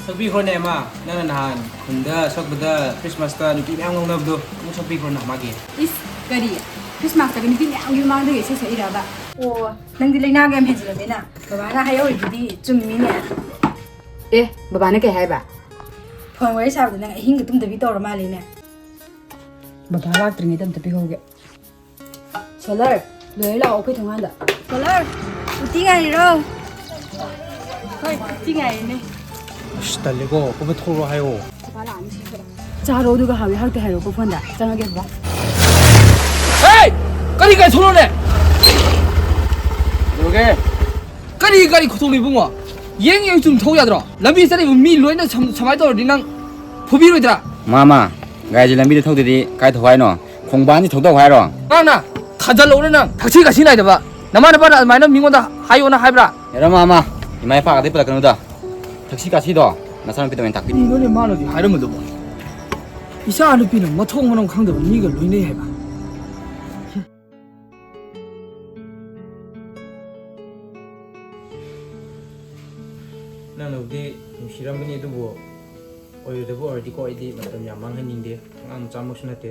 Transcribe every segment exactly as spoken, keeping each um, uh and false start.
ꯁꯛꯄꯤꯈ꯭ꯔꯣꯅꯦ, ꯑꯃ꯫ ꯅꯪꯅ ꯅꯍꯥꯟ ꯈꯨꯟꯗ ꯁꯛꯄꯗ ꯈ꯭ꯔꯤꯁꯃꯥꯁꯇ ꯅꯨꯄꯤ ꯃꯌꯥꯝ ꯉꯥꯎꯅꯕꯗꯣ, ꯑꯃꯨꯛ ꯁꯛꯄꯤꯈ꯭ꯔꯣꯅ ꯃꯥꯒꯤ꯫ ꯏꯁ, ꯀꯔꯤ? ꯈ꯭ꯔꯤꯁꯃꯥꯁꯇꯒ ꯅꯨꯄꯤ ꯃꯌꯥꯝꯒꯤ ꯃꯃꯥꯡꯗꯒ ꯏꯁꯩ ꯁꯛꯏꯔꯕ? ꯑꯣ, ꯅꯪꯗꯤ ꯂꯩꯅꯥꯒ ꯌꯥꯝ ꯍꯦꯟꯖꯤꯜꯂꯝꯃꯦꯅ꯫ ꯕꯕꯥꯅ ꯍꯥꯏꯍꯧꯔꯤꯗꯨꯗꯤ ꯆꯨꯝꯃꯤꯅꯦ꯫ ꯑꯦ, ꯕꯕꯥꯅ ꯀꯩ ꯍꯥꯏꯕ? ꯐꯣꯟ ꯋꯥꯔꯤ ꯁꯥꯕꯗ ꯅꯪ ꯑꯍꯤꯡꯒ ꯇꯨꯝꯗꯕꯤ ꯇꯧꯔ ꯃꯥꯜꯂꯦꯅꯦ꯫ ꯕꯕꯥ ꯂꯥꯛꯇ꯭ꯔꯤꯉꯩꯗ ꯑꯝꯇ ꯄꯤꯍꯧꯒꯦ꯫ ꯁꯣꯂꯔ, ꯂꯣꯏꯔ ꯂꯥꯛꯑꯣ ꯑꯩꯈꯣꯏ ꯊꯣꯡꯒꯥꯟꯗ꯫ ꯁꯣꯂꯔ, ꯎꯇꯤ ꯉꯥꯏꯔꯤꯔꯣ? ꯍꯣꯏ, ꯎꯇꯤ ꯉꯥꯏꯔꯤꯅꯦ꯫ ꯑꯁ, ꯇꯜꯂꯦꯀꯣ, ꯄꯄꯥ ꯊꯣꯛꯂꯛꯑꯣ ꯍꯥꯏꯌꯣ꯫ ꯄꯄꯥ ꯂꯥꯛꯑꯅꯤ ꯁꯤꯗ꯫ ꯆꯥꯔꯣ, ꯑꯗꯨꯒ ꯍꯥꯎꯏ ꯍꯥꯎꯇꯦ ꯍꯥꯏꯔꯣꯀꯣ ꯐꯣꯟꯗ꯫ ꯆꯪꯉꯒꯦ ꯕꯕꯥ꯫ ꯍꯦ! ꯀꯔꯤ ꯀꯥꯏ ꯊꯣꯛꯂꯛꯑꯣꯅꯦ? ꯀꯩꯗꯧꯔꯒꯦ? ꯀꯔꯤ ꯒꯥꯔꯤ ꯈꯨꯊꯣꯛꯅꯣ ꯏꯕꯨꯡꯉꯣ? ꯌꯦꯡ ꯌꯦꯡ ꯆꯨꯝ ꯊꯧ ꯌꯥꯗ꯭ꯔꯣ? ꯂꯝꯕꯤ ꯆꯠꯂꯤꯕ ꯃꯤ ꯂꯣꯏꯅ ꯁꯝ-, ꯁꯨꯃꯥꯏꯅ ꯇꯧꯔꯗꯤ ꯅꯪ ꯐꯨꯕꯤꯔꯣꯏꯗ꯭ꯔꯥ? ꯃꯥꯃ, ꯒꯥꯔꯤꯁꯦ ꯂꯝꯕꯤꯗ ꯊꯧꯗꯗꯤ ꯀꯥꯏ ꯊꯧ ꯍꯥꯏꯅꯣ? ꯈꯣꯡꯕꯥꯟꯁꯤ ꯊꯧꯗꯧ ꯍꯥꯏꯔꯣ? ꯑꯉꯥꯡꯅ ꯊꯥꯖꯜꯂꯛꯎꯅꯦ ꯅꯪ, ꯊꯛꯁꯤ ꯈꯥꯁꯤ ꯅꯥꯏꯗꯕ꯫ ꯅꯃꯥ ꯅꯄꯥꯅ ꯑꯗꯨꯃꯥꯏꯅ ꯃꯤꯉꯣꯟꯗ ꯍꯥꯏꯌꯣꯅ ꯍꯥꯏꯕ꯭ꯔꯥ? ꯌꯥꯔꯦ ꯃꯥꯃ, ꯏꯃꯥ ꯏꯄꯥꯒꯗꯤ ꯄꯜꯂꯛꯀꯅꯨꯗ꯫ ꯊꯛꯁꯤ ꯈꯥꯁꯤꯗꯣ ꯅꯆꯥꯅꯨꯄꯤꯗ ꯑꯣꯏꯅ ꯇꯥꯛꯄꯤꯌꯨ꯫ ꯀꯔꯤꯅꯣꯅꯦ ꯃꯥꯅ ꯍꯧꯖꯤꯛ ꯍꯥꯏꯔꯝꯕꯗꯨꯕꯣ? ꯏꯆꯥ ꯅꯨꯄꯤꯅ ꯃꯊꯣꯡ ꯃꯔꯝ ꯈꯪꯗꯕ ꯃꯤꯒ ꯂꯣꯏꯅꯩ ꯍꯥꯏꯕ꯫ ꯅꯪꯅꯕꯨꯗꯤ ꯅꯨꯡꯁꯤꯔꯝꯒꯅꯤ, ꯑꯗꯨꯕꯨ ꯑꯣꯏꯔꯣꯏꯗꯕ ꯑꯣꯏꯔꯗꯤꯀꯣ, ꯑꯩꯗꯤ ꯃꯇꯝ ꯌꯥꯝ ꯃꯥꯡꯍꯟꯅꯤꯡꯗꯦ꯫ ꯑꯉꯥꯡ ꯃꯆꯥꯃꯛꯁꯨ ꯅꯠꯇꯦ꯫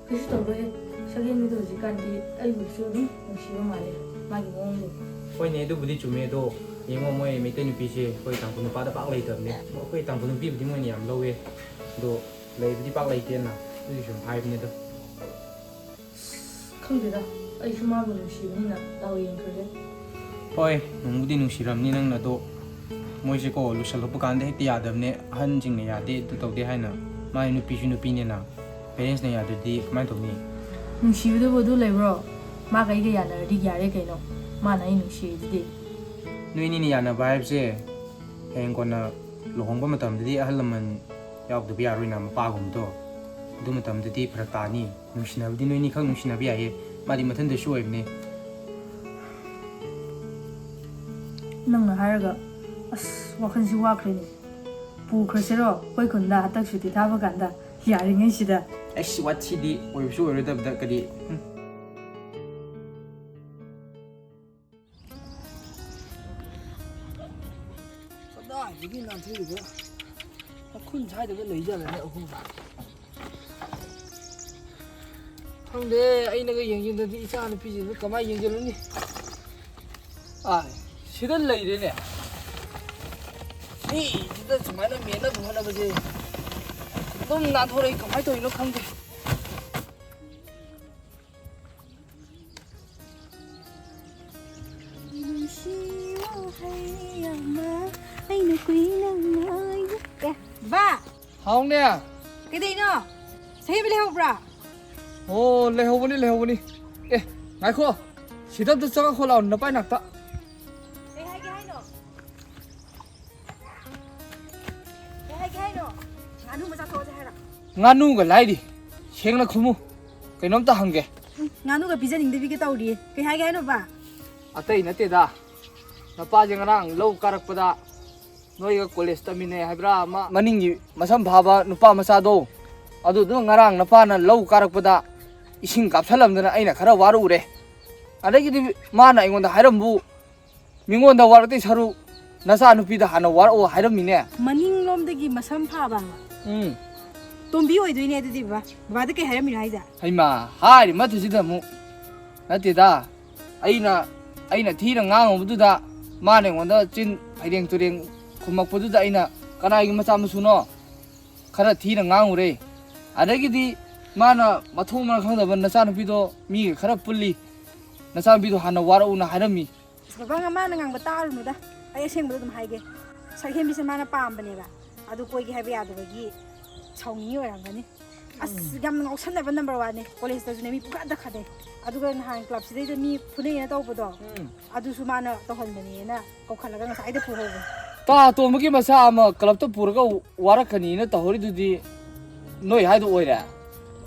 ꯀꯩꯁꯨ ꯇꯧꯔꯣꯏꯍꯦ꯫ ꯁꯛꯍꯦꯟꯕꯤꯗꯣ ꯍꯧꯖꯤꯛꯀꯥꯟꯗꯤ ꯑꯩꯕꯨꯁꯨ ꯑꯗꯨꯝ ꯅꯨꯡꯁꯤꯕ ꯃꯥꯜꯂꯦ, ꯃꯥꯒꯤ ꯃꯑꯣꯡꯗꯣ꯫ ꯍꯣꯏꯅꯦ, ꯑꯗꯨꯕꯨꯗꯤ ꯆꯨꯝꯃꯦ, ꯑꯗꯣ ꯌꯦꯡꯉꯣ, ꯃꯣꯏ ꯃꯩꯇꯩ ꯅꯨꯄꯤꯁꯦ ꯑꯩꯈꯣꯏ ꯇꯥꯡꯈꯨꯜ ꯅꯨꯄꯥꯗ ꯄꯥꯛ ꯂꯩꯇꯕꯅꯦ꯫ ꯑꯩꯈꯣꯏ ꯇꯥꯡꯈꯨꯜ ꯅꯨꯄꯤꯕꯨꯗꯤ ꯃꯣꯏꯅ ꯌꯥꯝ ꯂꯧꯋꯦ, ꯑꯗꯣ ꯂꯩꯕꯗꯤ ꯄꯥꯛ ꯂꯩꯇꯦꯅ, ꯑꯗꯨꯒꯤ ꯁꯨꯝ ꯍꯥꯏꯕꯅꯤꯗ꯫ ꯈꯪꯗꯦꯗ, ꯑꯩꯁꯨ ꯃꯥꯕꯨ ꯅꯨꯡꯁꯤꯕꯅꯤꯅ ꯗꯥꯎ ꯌꯦꯡꯈ꯭ꯔꯒꯦ꯫ ꯍꯣꯏ, ꯅꯨꯡꯕꯨꯗꯤ ꯅꯨꯡꯁꯤꯔꯝꯅꯤ ꯅꯪꯅ, ꯑꯗꯣ ꯃꯣꯏꯁꯦꯀꯣ, ꯂꯨꯁꯜꯂꯛꯄ ꯀꯥꯟꯗ ꯍꯦꯛꯇ ꯌꯥꯗꯕꯅꯦ꯫ ꯑꯍꯟꯁꯤꯡꯅ ꯌꯥꯗꯦ, ꯑꯗꯨ ꯇꯧꯗꯦ ꯍꯥꯏꯅ꯫ ꯃꯥꯒꯤ ꯅꯨꯄꯤꯁꯨ ꯅꯨꯄꯤꯅꯦꯅ, ꯄꯦꯔꯦꯟꯁꯅ ꯌꯥꯗ꯭ꯔꯗꯤ ꯀꯃꯥꯏꯅ ꯇꯧꯅꯤ? ꯅꯨꯡꯁꯤꯕꯗꯨꯕꯨ ꯑꯗꯨ ꯂꯩꯕ꯭ꯔꯣ? ꯃꯥꯒ ꯑꯩꯒ ꯌꯥꯅꯔꯗꯤ ꯌꯥꯔꯦ ꯀꯩꯅꯣ꯫ ꯃꯥꯅ ꯑꯩ ꯅꯨꯡꯁꯤꯔꯤꯗꯨꯗꯤ꯫ ꯅꯣꯏꯅꯤꯅ ꯌꯥꯅꯕ ꯍꯥꯏꯕꯁꯦ, ꯍꯌꯦꯡ ꯀꯣꯟꯅ ꯂꯨꯍꯣꯡꯕ ꯃꯇꯝꯗꯗꯤ ꯑꯍꯜ ꯂꯃꯟ ꯌꯥꯎꯗꯕ ꯌꯥꯔꯣꯏꯅ, ꯃꯄꯥꯒꯨꯝꯕꯗꯣ꯫ ꯑꯗꯨ ꯃꯇꯝꯗꯗꯤ ꯐꯔꯛ ꯇꯥꯅꯤ꯫ ꯅꯨꯡꯁꯤꯅꯕꯗꯤ ꯅꯣꯏꯅꯤꯈꯛ ꯅꯨꯡꯁꯤꯅꯕ ꯌꯥꯏꯌꯦ, ꯃꯥꯗꯤ ꯃꯊꯟꯗꯁꯨ ꯑꯣꯏꯕꯅꯦ꯫ ꯅꯪꯅ ꯍꯥꯏꯔꯒ ꯑꯁ, ꯋꯥꯈꯜꯁꯤ ꯋꯥꯈ꯭ꯔꯦꯅꯦ꯫ ꯄꯨꯈ꯭ꯔꯁꯤꯔꯣ ꯑꯩꯈꯣꯏ ꯈꯨꯟꯗ ꯍꯟꯗꯛ ꯁꯨꯇꯤ ꯊꯥꯕ ꯀꯥꯟꯗ, ꯌꯥꯔꯤꯉꯩꯁꯤꯗ? ꯑꯩꯁ, ꯋꯥꯊꯤꯗꯤ ꯑꯣꯏꯕꯁꯨ ꯑꯣꯏꯔꯣꯏꯗꯕꯗ ꯀꯔꯤ꯫ ꯍꯨꯝ꯫ ꯀꯗꯥꯏꯗꯒꯤ ꯁꯤ ꯅꯥꯟꯊꯣꯛꯏꯕ ꯃꯈꯨꯟ ꯁ꯭ꯋꯥꯏꯗꯒ ꯂꯩꯖꯔꯅꯤ ꯑꯍꯨꯝ꯫ ꯈꯪꯗꯦ, ꯑꯩꯅꯒ ꯌꯦꯡꯁꯤꯟꯗꯗꯤ ꯏꯆꯥ ꯅꯨꯄꯤꯁꯤꯡꯗꯨ ꯀꯃꯥꯏꯅ ꯌꯦꯡꯁꯤꯜꯂꯨꯅꯤ? ꯑꯥ, ꯁꯤꯗ ꯂꯩꯔꯦꯅꯦ꯫ ꯁꯤꯁꯤꯗ ꯁꯨꯃꯥꯏꯅ ꯃꯦꯠꯅꯕ ꯍꯣꯠꯅꯕꯁꯦ ꯑꯗꯨꯝ ꯅꯥꯟꯊꯣꯔꯛꯏ, ꯀꯃꯥꯏꯅ ꯇꯧꯔꯤꯅꯣ ꯈꯪꯗꯦ꯫ ꯅꯨꯡꯁꯤ ꯋꯥꯍꯩ ꯑꯃ ꯑꯩꯅ ꯀꯨꯏꯅ ꯉꯥꯏꯕ꯫ ꯑꯦ, ꯕꯥ! ꯍꯥꯎꯅꯦ꯫ ꯀꯩꯗꯧꯅꯣ? ꯁꯍꯦꯕ ꯂꯩꯍꯧꯕ꯭ꯔꯥ? ꯑꯣ, ꯂꯩꯍꯧꯕꯅꯤ, ꯂꯩꯍꯧꯕꯅꯤ꯫ ꯑꯦ, ꯉꯥꯏꯈꯣ꯫ ꯁꯤꯗ ꯑꯝꯇ ꯆꯪꯉꯛꯈꯣ ꯂꯥꯛꯑꯣ, ꯅꯄꯥꯏ ꯅꯥꯛꯇ꯫ ꯀꯩ ꯍꯥꯏꯒꯦ ꯍꯥꯏꯅꯣ? ꯀꯩ ꯍꯥꯏꯒꯦ ꯍꯥꯏꯅꯣ? ꯉꯥꯅꯨ ꯃꯆꯥ ꯊꯣꯛꯑꯁꯦ ꯍꯥꯏꯔꯣ? ꯉꯥꯅꯨꯒ ꯂꯥꯏꯔꯤ꯫ ꯁꯦꯡꯅ ꯈꯨꯝꯃꯨ꯫ ꯀꯩꯅꯣꯝꯇ ꯍꯪꯒꯦ꯫ ꯎꯝ, ꯉꯥꯅꯨꯒ ꯄꯤꯖꯅꯤꯡꯗꯕꯤꯒ ꯇꯧꯔꯤꯌꯦ꯫ ꯀꯩ ꯍꯥꯏꯒꯦ ꯍꯥꯏꯅꯣ, ꯕꯥ? ꯑꯇꯩ ꯅꯠꯇꯦꯗ꯫ ꯅꯄꯥꯁꯦ ꯉꯔꯥꯡ ꯂꯧ ꯀꯥꯔꯛꯄꯗ ꯅꯣꯏꯒ ꯀꯣꯂꯦꯖ ꯇꯝꯃꯤꯟꯅꯩ ꯍꯥꯏꯕ꯭ꯔꯥ ꯑꯃ, ꯃꯅꯤꯡꯒꯤ ꯃꯁꯝ ꯐꯥꯕ ꯅꯨꯄꯥ ꯃꯆꯥꯗꯣ, ꯑꯗꯨꯗꯣ ꯉꯔꯥꯡ ꯅꯄꯥꯅ ꯂꯧ ꯀꯥꯔꯛꯄꯗ ꯏꯁꯤꯡ ꯀꯥꯞꯁꯜꯂꯝꯗꯅ ꯑꯩꯅ ꯈꯔ ꯋꯥꯔꯛꯎꯔꯦ꯫ ꯑꯗꯒꯤꯗꯤ ꯃꯥꯅ ꯑꯩꯉꯣꯟꯗ ꯍꯥꯏꯔꯝꯕꯨ, "ꯃꯤꯉꯣꯟꯗ ꯋꯥꯔꯛꯇꯣꯏ ꯁꯔꯨꯛ ꯅꯆꯥ ꯅꯨꯄꯤꯗ ꯍꯥꯟꯅ ꯋꯥꯔꯛꯑꯣ" ꯍꯥꯏꯔꯝꯃꯤꯅꯦ꯫ ꯃꯅꯤꯡꯂꯣꯝꯗꯒꯤ ꯃꯁꯝ ꯐꯥꯕ ꯑꯃ꯫ ꯎꯝ꯫ ꯇꯣꯝꯕꯤ ꯑꯣꯏꯗꯣꯏꯅꯦ ꯑꯗꯨꯗꯤ ꯕꯕꯥ꯫ ꯕꯕꯥꯗ ꯀꯩ ꯍꯥꯏꯔꯝꯃꯤꯅꯣ ꯍꯥꯏꯁꯦ? ꯍꯩꯃꯥ, ꯍꯥꯏꯔꯤ ꯃꯇꯨꯁꯤꯗ ꯑꯃꯨꯛ꯫ ꯅꯠꯇꯦꯗ, ꯑꯩꯅ, ꯑꯩꯅ ꯊꯤꯅ ꯉꯥꯡꯉꯨꯕꯗꯨꯗ ꯃꯥꯅ ꯑꯩꯉꯣꯟꯗ ꯆꯤꯟ ꯐꯩꯔꯦꯡ ꯇꯨꯔꯦꯡ ꯈꯨꯝꯃꯛꯄꯗꯨꯗ ꯑꯩꯅ, "ꯀꯅꯥꯒꯤ ꯃꯆꯥ ꯃꯁꯨꯅꯣ?" ꯈꯔ ꯊꯤꯅ ꯉꯥꯡꯉꯨꯔꯦ꯫ ꯑꯗꯒꯤꯗꯤ ꯃꯥꯅ ꯃꯊꯣꯡ ꯃꯔꯝ ꯈꯪꯗꯕ ꯅꯆꯥꯅꯨꯄꯤꯗꯣ ꯃꯤꯒ ꯈꯔ ꯄꯨꯜꯂꯤ, ꯅꯆꯥꯅꯨꯄꯤꯗꯣ ꯍꯥꯟꯅ ꯋꯥꯔꯛꯎꯅ ꯍꯥꯏꯔꯝꯃꯤ꯫ ꯑꯁ, ꯕꯕꯥ, ꯃꯥꯅ ꯉꯥꯡꯕ ꯇꯥꯔꯨꯅꯨꯗ꯫ ꯑꯩ ꯑꯁꯦꯡꯕꯗ ꯑꯗꯨꯝ ꯍꯥꯏꯒꯦ꯫ ꯁꯛꯍꯦꯟꯕꯤꯁꯦ ꯃꯥꯅ ꯄꯥꯝꯕꯅꯦꯕ꯫ ꯑꯗꯨ ꯀꯣꯏꯒꯦ ꯍꯥꯏꯕ ꯌꯥꯗꯕꯒꯤ ꯁꯥꯎꯅꯤꯡꯉꯤ ꯑꯣꯏꯔꯝꯒꯅꯤ꯫ ꯑꯁ, ꯎꯝ꯫ ꯌꯥꯝ ꯉꯥꯎꯁꯟꯅꯕ ꯅꯝꯕꯔ ꯋꯥꯟꯅꯦ꯫ ꯀꯣꯂꯦꯖꯇꯁꯨꯅꯦ ꯃꯤ ꯄꯨꯡꯈꯥꯗ ꯈꯥꯗꯩ꯫ ꯑꯗꯨꯒ ꯅꯍꯥꯟ ꯀ꯭ꯂꯕꯁꯤꯗꯩꯗ ꯃꯤ ꯐꯨꯅꯩꯌꯦꯅ ꯇꯧꯕꯗꯣ, ꯎꯝ꯫ ꯑꯗꯨꯁꯨ ꯃꯥꯅ ꯇꯧꯍꯟꯕꯅꯦꯅ ꯀꯧꯈꯠꯂꯒ ꯉꯁꯥꯏꯗ ꯐꯨꯍꯧꯕꯅꯦ꯫ ꯇꯥ ꯇꯣꯝꯕꯒꯤ ꯃꯆꯥ ꯑꯃ ꯀ꯭ꯂꯕꯇ ꯄꯨꯔꯒ ꯋꯥꯔꯛꯀꯅꯤꯅ ꯇꯧꯍꯧꯔꯤꯗꯨꯗꯤ ꯅꯣꯏ ꯍꯥꯏꯗꯣ ꯑꯣꯏꯔꯦ?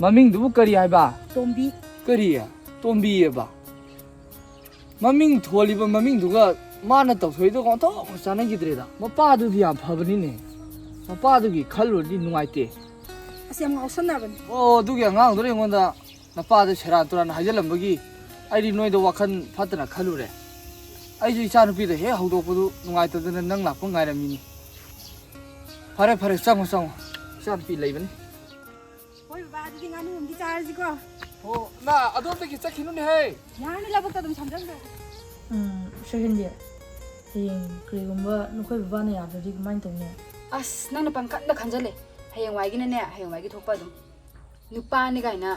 ꯃꯃꯤꯡꯗꯨꯕꯨ ꯀꯔꯤ ꯍꯥꯏꯕ? ꯇꯣꯝꯕꯤ꯫ ꯀꯔꯤ? ꯇꯣꯝꯕꯤꯑꯕ? ꯃꯃꯤꯡ ꯊꯣꯜꯂꯤꯕ ꯃꯃꯤꯡꯗꯨꯒ ꯃꯥꯅ ꯇꯧꯊꯣꯛꯏꯗꯨꯒ ꯑꯣꯟꯊꯣꯛꯅ ꯆꯥꯟꯅꯈꯤꯗ꯭ꯔꯦꯗ꯫ ꯃꯄꯥꯗꯨꯗꯤ ꯌꯥꯝ ꯐꯕꯅꯤꯅꯦ꯫ ꯃꯄꯥꯗꯨꯒꯤ ꯈꯜꯂꯨꯔꯗꯤ ꯅꯨꯡꯉꯥꯏꯇꯦ꯫ ꯑꯁ, ꯌꯥꯝ ꯉꯥꯎꯁꯟꯅꯕꯅꯤ꯫ ꯑꯣ, ꯑꯗꯨꯒꯤ ꯑꯉꯥꯡꯗꯨꯅ ꯑꯩꯉꯣꯟꯗ ꯅꯄꯥꯗ ꯁꯦꯔꯥꯟ ꯇꯨꯔꯥꯟ ꯍꯥꯏꯖꯤꯜꯂꯝꯕꯒꯤ ꯑꯩꯗꯤ ꯅꯣꯏꯗ ꯋꯥꯈꯜ ꯐꯠꯇꯅ ꯈꯜꯂꯨꯔꯦ꯫ ꯑꯩꯁꯨ ꯏꯆꯥ ꯅꯨꯄꯤꯗꯣ ꯍꯦꯛ ꯍꯧꯗꯣꯛꯄꯗꯨ ꯅꯨꯡꯉꯥꯏꯇꯗꯅ ꯅꯪ ꯂꯥꯛꯄ ꯉꯥꯏꯔꯝꯃꯤꯅꯤ꯫ ꯐꯔꯦ, ꯐꯔꯦ, ꯆꯪꯉꯣ, ꯆꯪꯉꯣ꯫ ꯏꯆꯥꯅꯨꯄꯤ ꯂꯩꯕꯅꯤ꯫ ꯍꯣꯏ ꯕꯕꯥ, ꯑꯗꯨꯗꯤ ꯉꯥꯅꯨ ꯑꯃꯗꯤ ꯆꯥꯔꯁꯤꯀꯣ꯫ ꯑꯣ, ꯃꯥ ꯑꯗꯣꯝꯗꯒꯤ ꯆꯠꯈꯤꯅꯨꯅꯦꯍꯦ꯫ ꯌꯥꯔꯅꯤ, ꯂꯧꯕꯨꯛꯇ ꯑꯗꯨꯝ ꯁꯝꯖꯟꯈ꯭ꯔꯒꯦ꯫ ꯎꯝ, ꯁꯣꯏꯍꯟꯕꯤ, ꯍꯌꯦꯡ ꯀꯔꯤꯒꯨꯝꯕ ꯅꯈꯣꯏ ꯕꯕꯥꯅ ꯌꯥꯗ꯭ꯔꯗꯤ ꯀꯃꯥꯏꯅ ꯇꯧꯅꯤ? ꯑꯁ, ꯅꯪꯅ ꯄꯪꯈꯟꯗ ꯈꯟꯖꯜꯂꯦ꯫ ꯍꯌꯦꯡꯋꯥꯏꯒꯤꯅꯅꯦ, ꯍꯌꯦꯡꯋꯥꯏꯒꯤ ꯊꯣꯛꯄ ꯑꯗꯨꯝ꯫ ꯅꯨꯄꯥꯅꯤ ꯀꯥꯏꯅ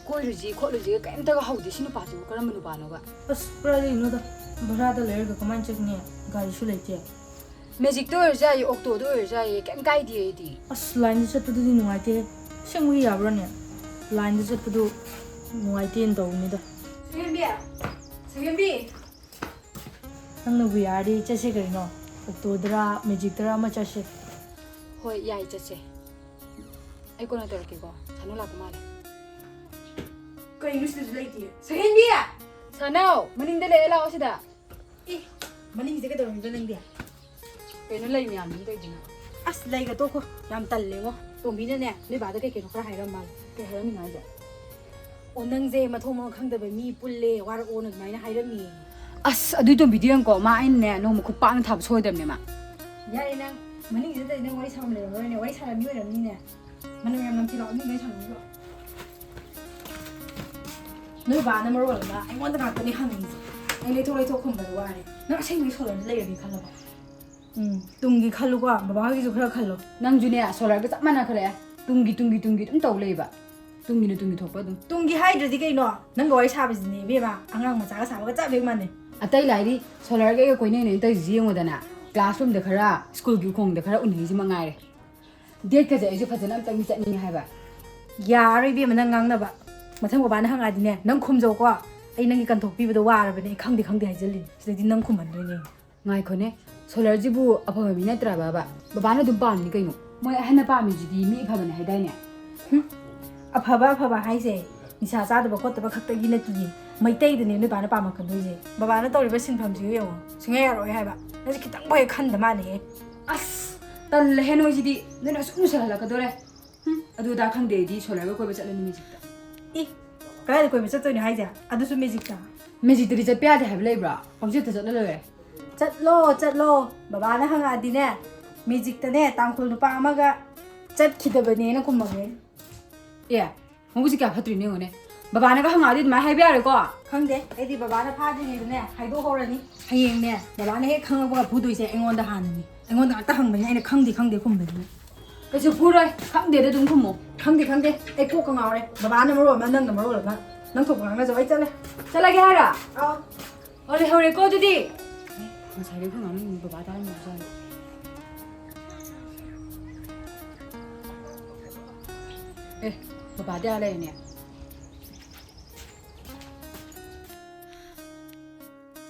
ꯀꯣꯏꯔꯨꯁꯤ ꯈꯣꯠꯂꯨꯁꯤꯒ ꯀꯩꯝꯇꯒ ꯍꯧꯗꯦ꯫ ꯁꯤ ꯅꯨꯄꯥꯁꯤꯕꯨ ꯀꯔꯝꯕ ꯅꯨꯄꯥꯅꯣꯕ? ꯑꯁ, ꯀꯗꯥꯏꯗꯒꯤꯅꯣꯗ, ꯚꯔꯥꯗ ꯂꯩꯔꯒ ꯀꯃꯥꯏꯅ ꯆꯠꯀꯅꯤ? ꯒꯥꯔꯤꯁꯨ ꯂꯩꯇꯦ꯫ ꯃꯦꯖꯤꯛꯇ ꯑꯣꯏꯔꯁꯨ ꯌꯥꯏꯌꯦ, ꯑꯣꯛꯇꯣꯗ ꯑꯣꯏꯔꯁꯨ ꯌꯥꯏꯌꯦ, ꯀꯩꯝ ꯀꯥꯏꯗꯦ ꯑꯩꯗꯤ꯫ ꯑꯁ, ꯂꯥꯏꯟꯗ ꯆꯠꯄꯗꯨꯗꯤ ꯅꯨꯡꯉꯥꯏꯇꯦ꯫ ꯑꯁꯦꯡꯕꯒꯤ ꯌꯥꯕ꯭ꯔꯥꯅꯦ? ꯂꯥꯏꯟꯗ ꯆꯠꯄꯗꯨ ꯅꯨꯡꯉꯥꯏꯇꯦꯅ ꯇꯧꯕꯅꯤꯗ꯫ ꯁꯤꯒꯦꯝꯕꯤ, ꯁꯤꯒꯦꯝꯕꯤ, ꯅꯪꯅꯕꯨ ꯌꯥꯔꯗꯤ ꯆꯠꯁꯦ ꯀꯩꯅꯣ, ꯑꯣꯛꯇꯣꯗꯔꯥ ꯃꯦꯖꯤꯛꯇꯔꯥ ꯑꯃ ꯆꯠꯁꯦ꯫ ꯍꯣꯏ, ꯌꯥꯏ, ꯆꯠꯁꯦ꯫ ꯑꯩ ꯀꯣꯟꯅ ꯇꯧꯔꯛꯀꯦꯀꯣ, ꯁꯥꯅꯨ ꯂꯥꯛꯄ ꯃꯥꯜꯂꯦ꯫ ꯀꯩꯅꯣ ꯁꯤꯗꯁꯨ ꯂꯩꯇꯦ? ꯁꯍꯦꯟꯕꯤ! ꯁꯥꯅꯧ, ꯃꯅꯤꯡꯗ ꯂꯩꯌꯦ, ꯂꯥꯛꯑꯣ ꯁꯤꯗ꯫ ꯑꯦ, ꯃꯅꯤꯡꯁꯤꯗ ꯀꯩꯗꯧꯔꯝꯃꯤꯕ ꯅꯪꯗꯤ? ꯀꯩꯅꯣ ꯂꯩ ꯃꯌꯥꯝꯁꯤꯅ ꯇꯧꯔꯤꯗꯨꯅ? ꯑꯁ, ꯂꯩꯒ ꯇꯣꯛꯈꯣ, ꯌꯥꯝ ꯇꯜꯂꯦꯉꯣ꯫ ꯇꯣꯝꯕꯤꯅꯅꯦ ꯅꯣꯏ ꯕꯥꯗ ꯀꯩ ꯀꯩꯅꯣ ꯈꯔ ꯍꯥꯏꯔꯝ ꯃꯥꯜꯂꯦ꯫ ꯀꯩ ꯍꯥꯏꯔꯝꯃꯤꯅꯣ ꯍꯥꯏꯁꯦ? ꯑꯣ, ꯅꯪꯁꯦ ꯃꯊꯣꯡ ꯃꯔꯝ ꯈꯪꯗꯕ ꯃꯤ ꯄꯨꯜꯂꯦ, ꯋꯥꯔꯛꯑꯣꯅ ꯑꯗꯨꯃꯥꯏꯅ ꯍꯥꯏꯔꯝꯃꯤ꯫ ꯑꯁ, ꯑꯗꯨꯏ ꯇꯣꯝꯕꯤꯗꯤ ꯌꯦꯡꯀꯣ, ꯃꯥ ꯑꯩꯅꯅꯦ ꯅꯣꯡꯃ ꯈꯨꯄꯥꯛꯅ ꯊꯥꯕ ꯁꯣꯏꯗꯕꯅꯦ ꯃꯥ꯫ ꯌꯥꯔꯦ ꯅꯪ, ꯃꯅꯤꯡꯁꯤꯗ ꯅꯪ ꯋꯥꯔꯤ ꯁꯥꯐꯝ ꯂꯩꯔꯝꯃꯔꯣꯏꯅꯦ, ꯋꯥꯔꯤ ꯁꯥꯔꯝꯃꯤ ꯑꯣꯏꯔꯝꯅꯤꯅꯦ꯫ ꯃꯅꯝ ꯌꯥꯝ ꯅꯝꯊꯤꯔꯣ, ꯏꯃꯨꯡꯗ ꯁꯥꯟꯅꯔꯨꯔꯣ꯫ ꯅꯣꯏ ꯕꯥꯅ ꯃꯔꯣꯜ ꯑꯃ ꯑꯩꯉꯣꯟꯗ ꯉꯥꯛꯇꯅꯦ ꯍꯪꯉꯤꯁꯦ꯫ ꯑꯩ ꯂꯩꯊꯣꯛ ꯂꯩꯊꯣꯛ ꯈꯨꯝꯕꯗ ꯋꯥꯔꯦ꯫ ꯅꯪ ꯑꯁꯦꯡꯕꯒꯤ ꯁꯣꯂꯔꯗ ꯂꯩꯔꯒꯦ ꯈꯜꯂꯕꯣ? ꯎꯝ, ꯇꯨꯡꯒꯤ ꯈꯜꯂꯨꯀꯣ, ꯕꯕꯥ ꯍꯣꯏꯒꯤꯁꯨ ꯈꯔ ꯈꯜꯂꯣ꯫ ꯅꯪꯁꯨꯅꯦ ꯁꯣꯂꯔꯒ ꯆꯞ ꯃꯥꯟꯅꯈꯠꯂꯛꯑꯦ꯫ ꯇꯨꯡꯒꯤ, ꯇꯨꯡꯒꯤ, ꯇꯨꯡꯒꯤ ꯑꯗꯨꯝ ꯇꯧ ꯂꯩꯕ꯫ ꯇꯨꯡꯒꯤꯅ ꯇꯨꯡꯒꯤ ꯊꯣꯛꯄ ꯑꯗꯨꯝ꯫ ꯇꯨꯡꯒꯤ ꯍꯥꯏꯗ꯭ꯔꯗꯤ ꯀꯩꯅꯣ? ꯅꯪꯒ ꯋꯥꯔꯤ ꯁꯥꯕꯁꯤꯗꯤꯅꯦ ꯏꯕꯦꯝꯃ, ꯑꯉꯥꯡ ꯃꯆꯥꯒ ꯁꯥꯕꯒ ꯆꯞ ꯍꯦꯛ ꯃꯥꯟꯅꯩ꯫ ꯑꯇꯩ ꯂꯥꯏꯔꯤ, ꯁꯣꯂꯔꯒ ꯑꯩꯒ ꯀꯣꯏꯅꯩꯅ ꯇꯧꯔꯤꯁꯤ ꯌꯦꯡꯉꯨꯗꯅ꯫ ꯀ꯭ꯂꯥꯁꯔꯨꯝꯗ ꯈꯔ, ꯁ꯭ꯀꯨꯜꯒꯤ ꯎꯈꯣꯡꯗ ꯈꯔ ꯎꯅꯩꯁꯤ ꯃꯉꯥꯏꯔꯦ꯫ ꯗꯦꯠꯀꯁꯦ ꯑꯩꯁꯨ ꯐꯖꯅ ꯑꯝꯇꯪꯗꯤ ꯆꯠꯅꯤꯡꯉꯦ ꯍꯥꯏꯕ꯫ ꯌꯥꯔꯣꯏ ꯏꯕꯦꯝꯃ ꯅꯪ ꯉꯥꯡꯅꯕ꯫ ꯃꯊꯪ ꯕꯕꯥꯅ ꯍꯪꯉꯛꯑꯗꯤꯅꯦ, ꯅꯪ ꯈꯨꯝꯖꯧꯀꯣ꯫ ꯑꯩ ꯅꯪꯒꯤ ꯀꯟꯊꯣꯛꯄꯤꯕꯗꯣ ꯋꯥꯔꯕꯅꯦ, ꯑꯩ ꯈꯪꯗꯦ ꯈꯪꯗꯦ ꯍꯥꯏꯖꯜꯂꯤꯅꯦ꯫ ꯁꯤꯗꯩꯗꯤ ꯅꯪ ꯈꯨꯝꯍꯟꯗꯣꯏꯅꯦ꯫ ꯉꯥꯏꯈꯣꯅꯦ, ꯁꯣꯂꯔꯁꯤꯕꯨ ꯑꯐꯕ ꯃꯤ ꯅꯠꯇ꯭ꯔꯕꯕ? ꯕꯕꯥꯅ ꯑꯗꯨꯝ ꯄꯥꯝꯃꯤꯅꯤ ꯀꯩꯅꯣ꯫ ꯃꯣꯏ ꯑꯍꯟꯅ ꯄꯥꯝꯃꯤꯁꯤꯗꯤ ꯃꯤ ꯑꯐꯕꯅꯦ ꯍꯥꯏꯗꯥꯏꯅꯦ? ꯑꯐꯕ ꯑꯐꯕ ꯍꯥꯏꯁꯦ ꯅꯤꯁꯥ ꯆꯥꯗꯕ ꯈꯣꯠꯇꯕ ꯈꯛꯇꯒꯤ ꯅꯠꯇꯤꯌꯦ, ꯃꯩꯇꯩꯗꯅꯦ ꯅꯣꯏ ꯕꯥꯅ ꯄꯥꯝꯃꯛꯀꯗꯣꯏꯁꯦ꯫ ꯕꯕꯥꯅ ꯇꯧꯔꯤꯕ ꯁꯤꯟꯐꯝꯁꯤꯒ ꯌꯦꯡꯉꯣ, ꯁꯨꯡꯌꯥ ꯌꯥꯔꯛꯑꯣꯏ ꯍꯥꯏꯕ꯫ ꯅꯪꯁꯦ ꯈꯤꯇꯪꯕꯨ ꯍꯦꯛ ꯈꯟꯗ ꯃꯥꯜꯂꯦꯍꯦ꯫ ꯑꯁ, ꯇꯜꯂꯦꯍꯦ ꯅꯣꯏꯁꯤꯗꯤ, ꯅꯣꯏꯅ ꯑꯁꯨꯛ ꯃꯨꯁꯜꯍꯜꯂꯛꯀꯗꯣꯔꯦ꯫ ꯍꯨꯝ, ꯑꯗꯨ ꯑꯗꯥ ꯈꯪꯗꯦ ꯑꯩꯗꯤ, ꯁꯣꯂꯔꯒ ꯀꯣꯏꯕ ꯆꯠꯂꯅꯤ ꯃꯦꯖꯤꯛꯇ꯫ ꯏ, ꯀꯗꯥꯏꯗ ꯀꯣꯏꯕ ꯆꯠꯇꯣꯏꯅꯣ ꯍꯥꯏꯁꯦ? ꯑꯗꯨꯁꯨ ꯃꯦꯖꯤꯛꯇ? ꯃꯦꯖꯤꯛꯇꯗꯤ ꯆꯠꯄ ꯌꯥꯗꯦ ꯍꯥꯏꯕ ꯂꯩꯕ꯭ꯔꯣ? ꯄꯪꯆꯠꯇ ꯆꯠꯂ ꯂꯣꯏꯔꯦ꯫ ꯆꯠꯂꯣ ꯆꯠꯂꯣ, ꯕꯕꯥꯅ ꯍꯪꯉꯛꯑꯗꯤꯅꯦ, ꯃꯦꯖꯤꯛꯇꯅꯦ ꯇꯥꯡꯈꯨꯜ ꯅꯨꯄꯥ ꯑꯃꯒ ꯆꯠꯈꯤꯗꯕꯅꯦꯅ ꯈꯨꯝꯃꯝꯃꯦ꯫ ꯑꯦ, ꯃꯕꯨꯛꯁꯦ ꯀꯌꯥ ꯐꯠꯇ꯭ꯔꯤꯅꯣ ꯌꯦꯡꯉꯨꯅꯦ꯫ ꯕꯕꯥꯅꯒ ꯍꯪꯉꯛꯑꯗꯤ ꯑꯗꯨꯃꯥꯏꯅ ꯍꯥꯏꯕ ꯌꯥꯔꯣꯏꯀꯣ꯫ ꯈꯪꯗꯦ, ꯑꯩꯗꯤ ꯕꯕꯥꯅ ꯐꯥꯗ꯭ꯔꯤꯉꯩꯗꯅꯦ ꯍꯥꯏꯗꯣꯛꯍꯧꯔꯅꯤ꯫ ꯍꯌꯦꯡꯅꯦ ꯕꯕꯥꯅ ꯍꯦꯛ ꯈꯪꯉꯛꯄꯒ ꯐꯨꯗꯣꯏꯁꯦ ꯑꯩꯉꯣꯟꯗ ꯍꯥꯟꯅꯅꯤ꯫ ꯑꯩꯉꯣꯟꯗ ꯉꯥꯛꯇ ꯍꯪꯕꯅꯤ, ꯑꯩꯅ ꯈꯪꯗꯦ ꯈꯪꯗꯦ ꯈꯨꯝꯕꯅꯤ꯫ ꯀꯩꯁꯨ ꯐꯨꯔꯣꯏ, ꯈꯪꯗꯦꯗ ꯑꯗꯨꯝ ꯈꯨꯝꯃꯣ꯫ ꯈꯪꯗꯦ ꯈꯪꯗꯦ, ꯑꯩ ꯀꯣꯛꯀ ꯉꯥꯎꯔꯦ꯫ ꯕꯕꯥꯅ ꯃꯔꯣꯜ ꯑꯃ, ꯅꯪꯅ ꯃꯔꯣꯜ ꯑꯃ꯫ ꯅꯪ ꯊꯣꯛꯄ ꯉꯥꯡꯅꯖꯧ, ꯑꯩ ꯆꯠꯂꯦ꯫ ꯆꯠꯂꯒꯦ ꯍꯥꯏꯔꯣ? ꯑꯥꯎ꯫ ꯑꯣ, ꯂꯩꯍꯧꯔꯦꯀꯣ ꯑꯗꯨꯗꯤ꯫ ꯉꯁꯥꯏꯒꯤ ꯑꯩꯈꯣꯏ ꯉꯥꯡꯅ ꯕꯕꯥ ꯇꯥꯔꯝꯃꯕꯖꯥꯠꯅꯤ꯫ ꯑꯦ, ꯕꯕꯥꯗꯤ ꯑꯥ ꯂꯩꯔꯦꯅꯦ꯫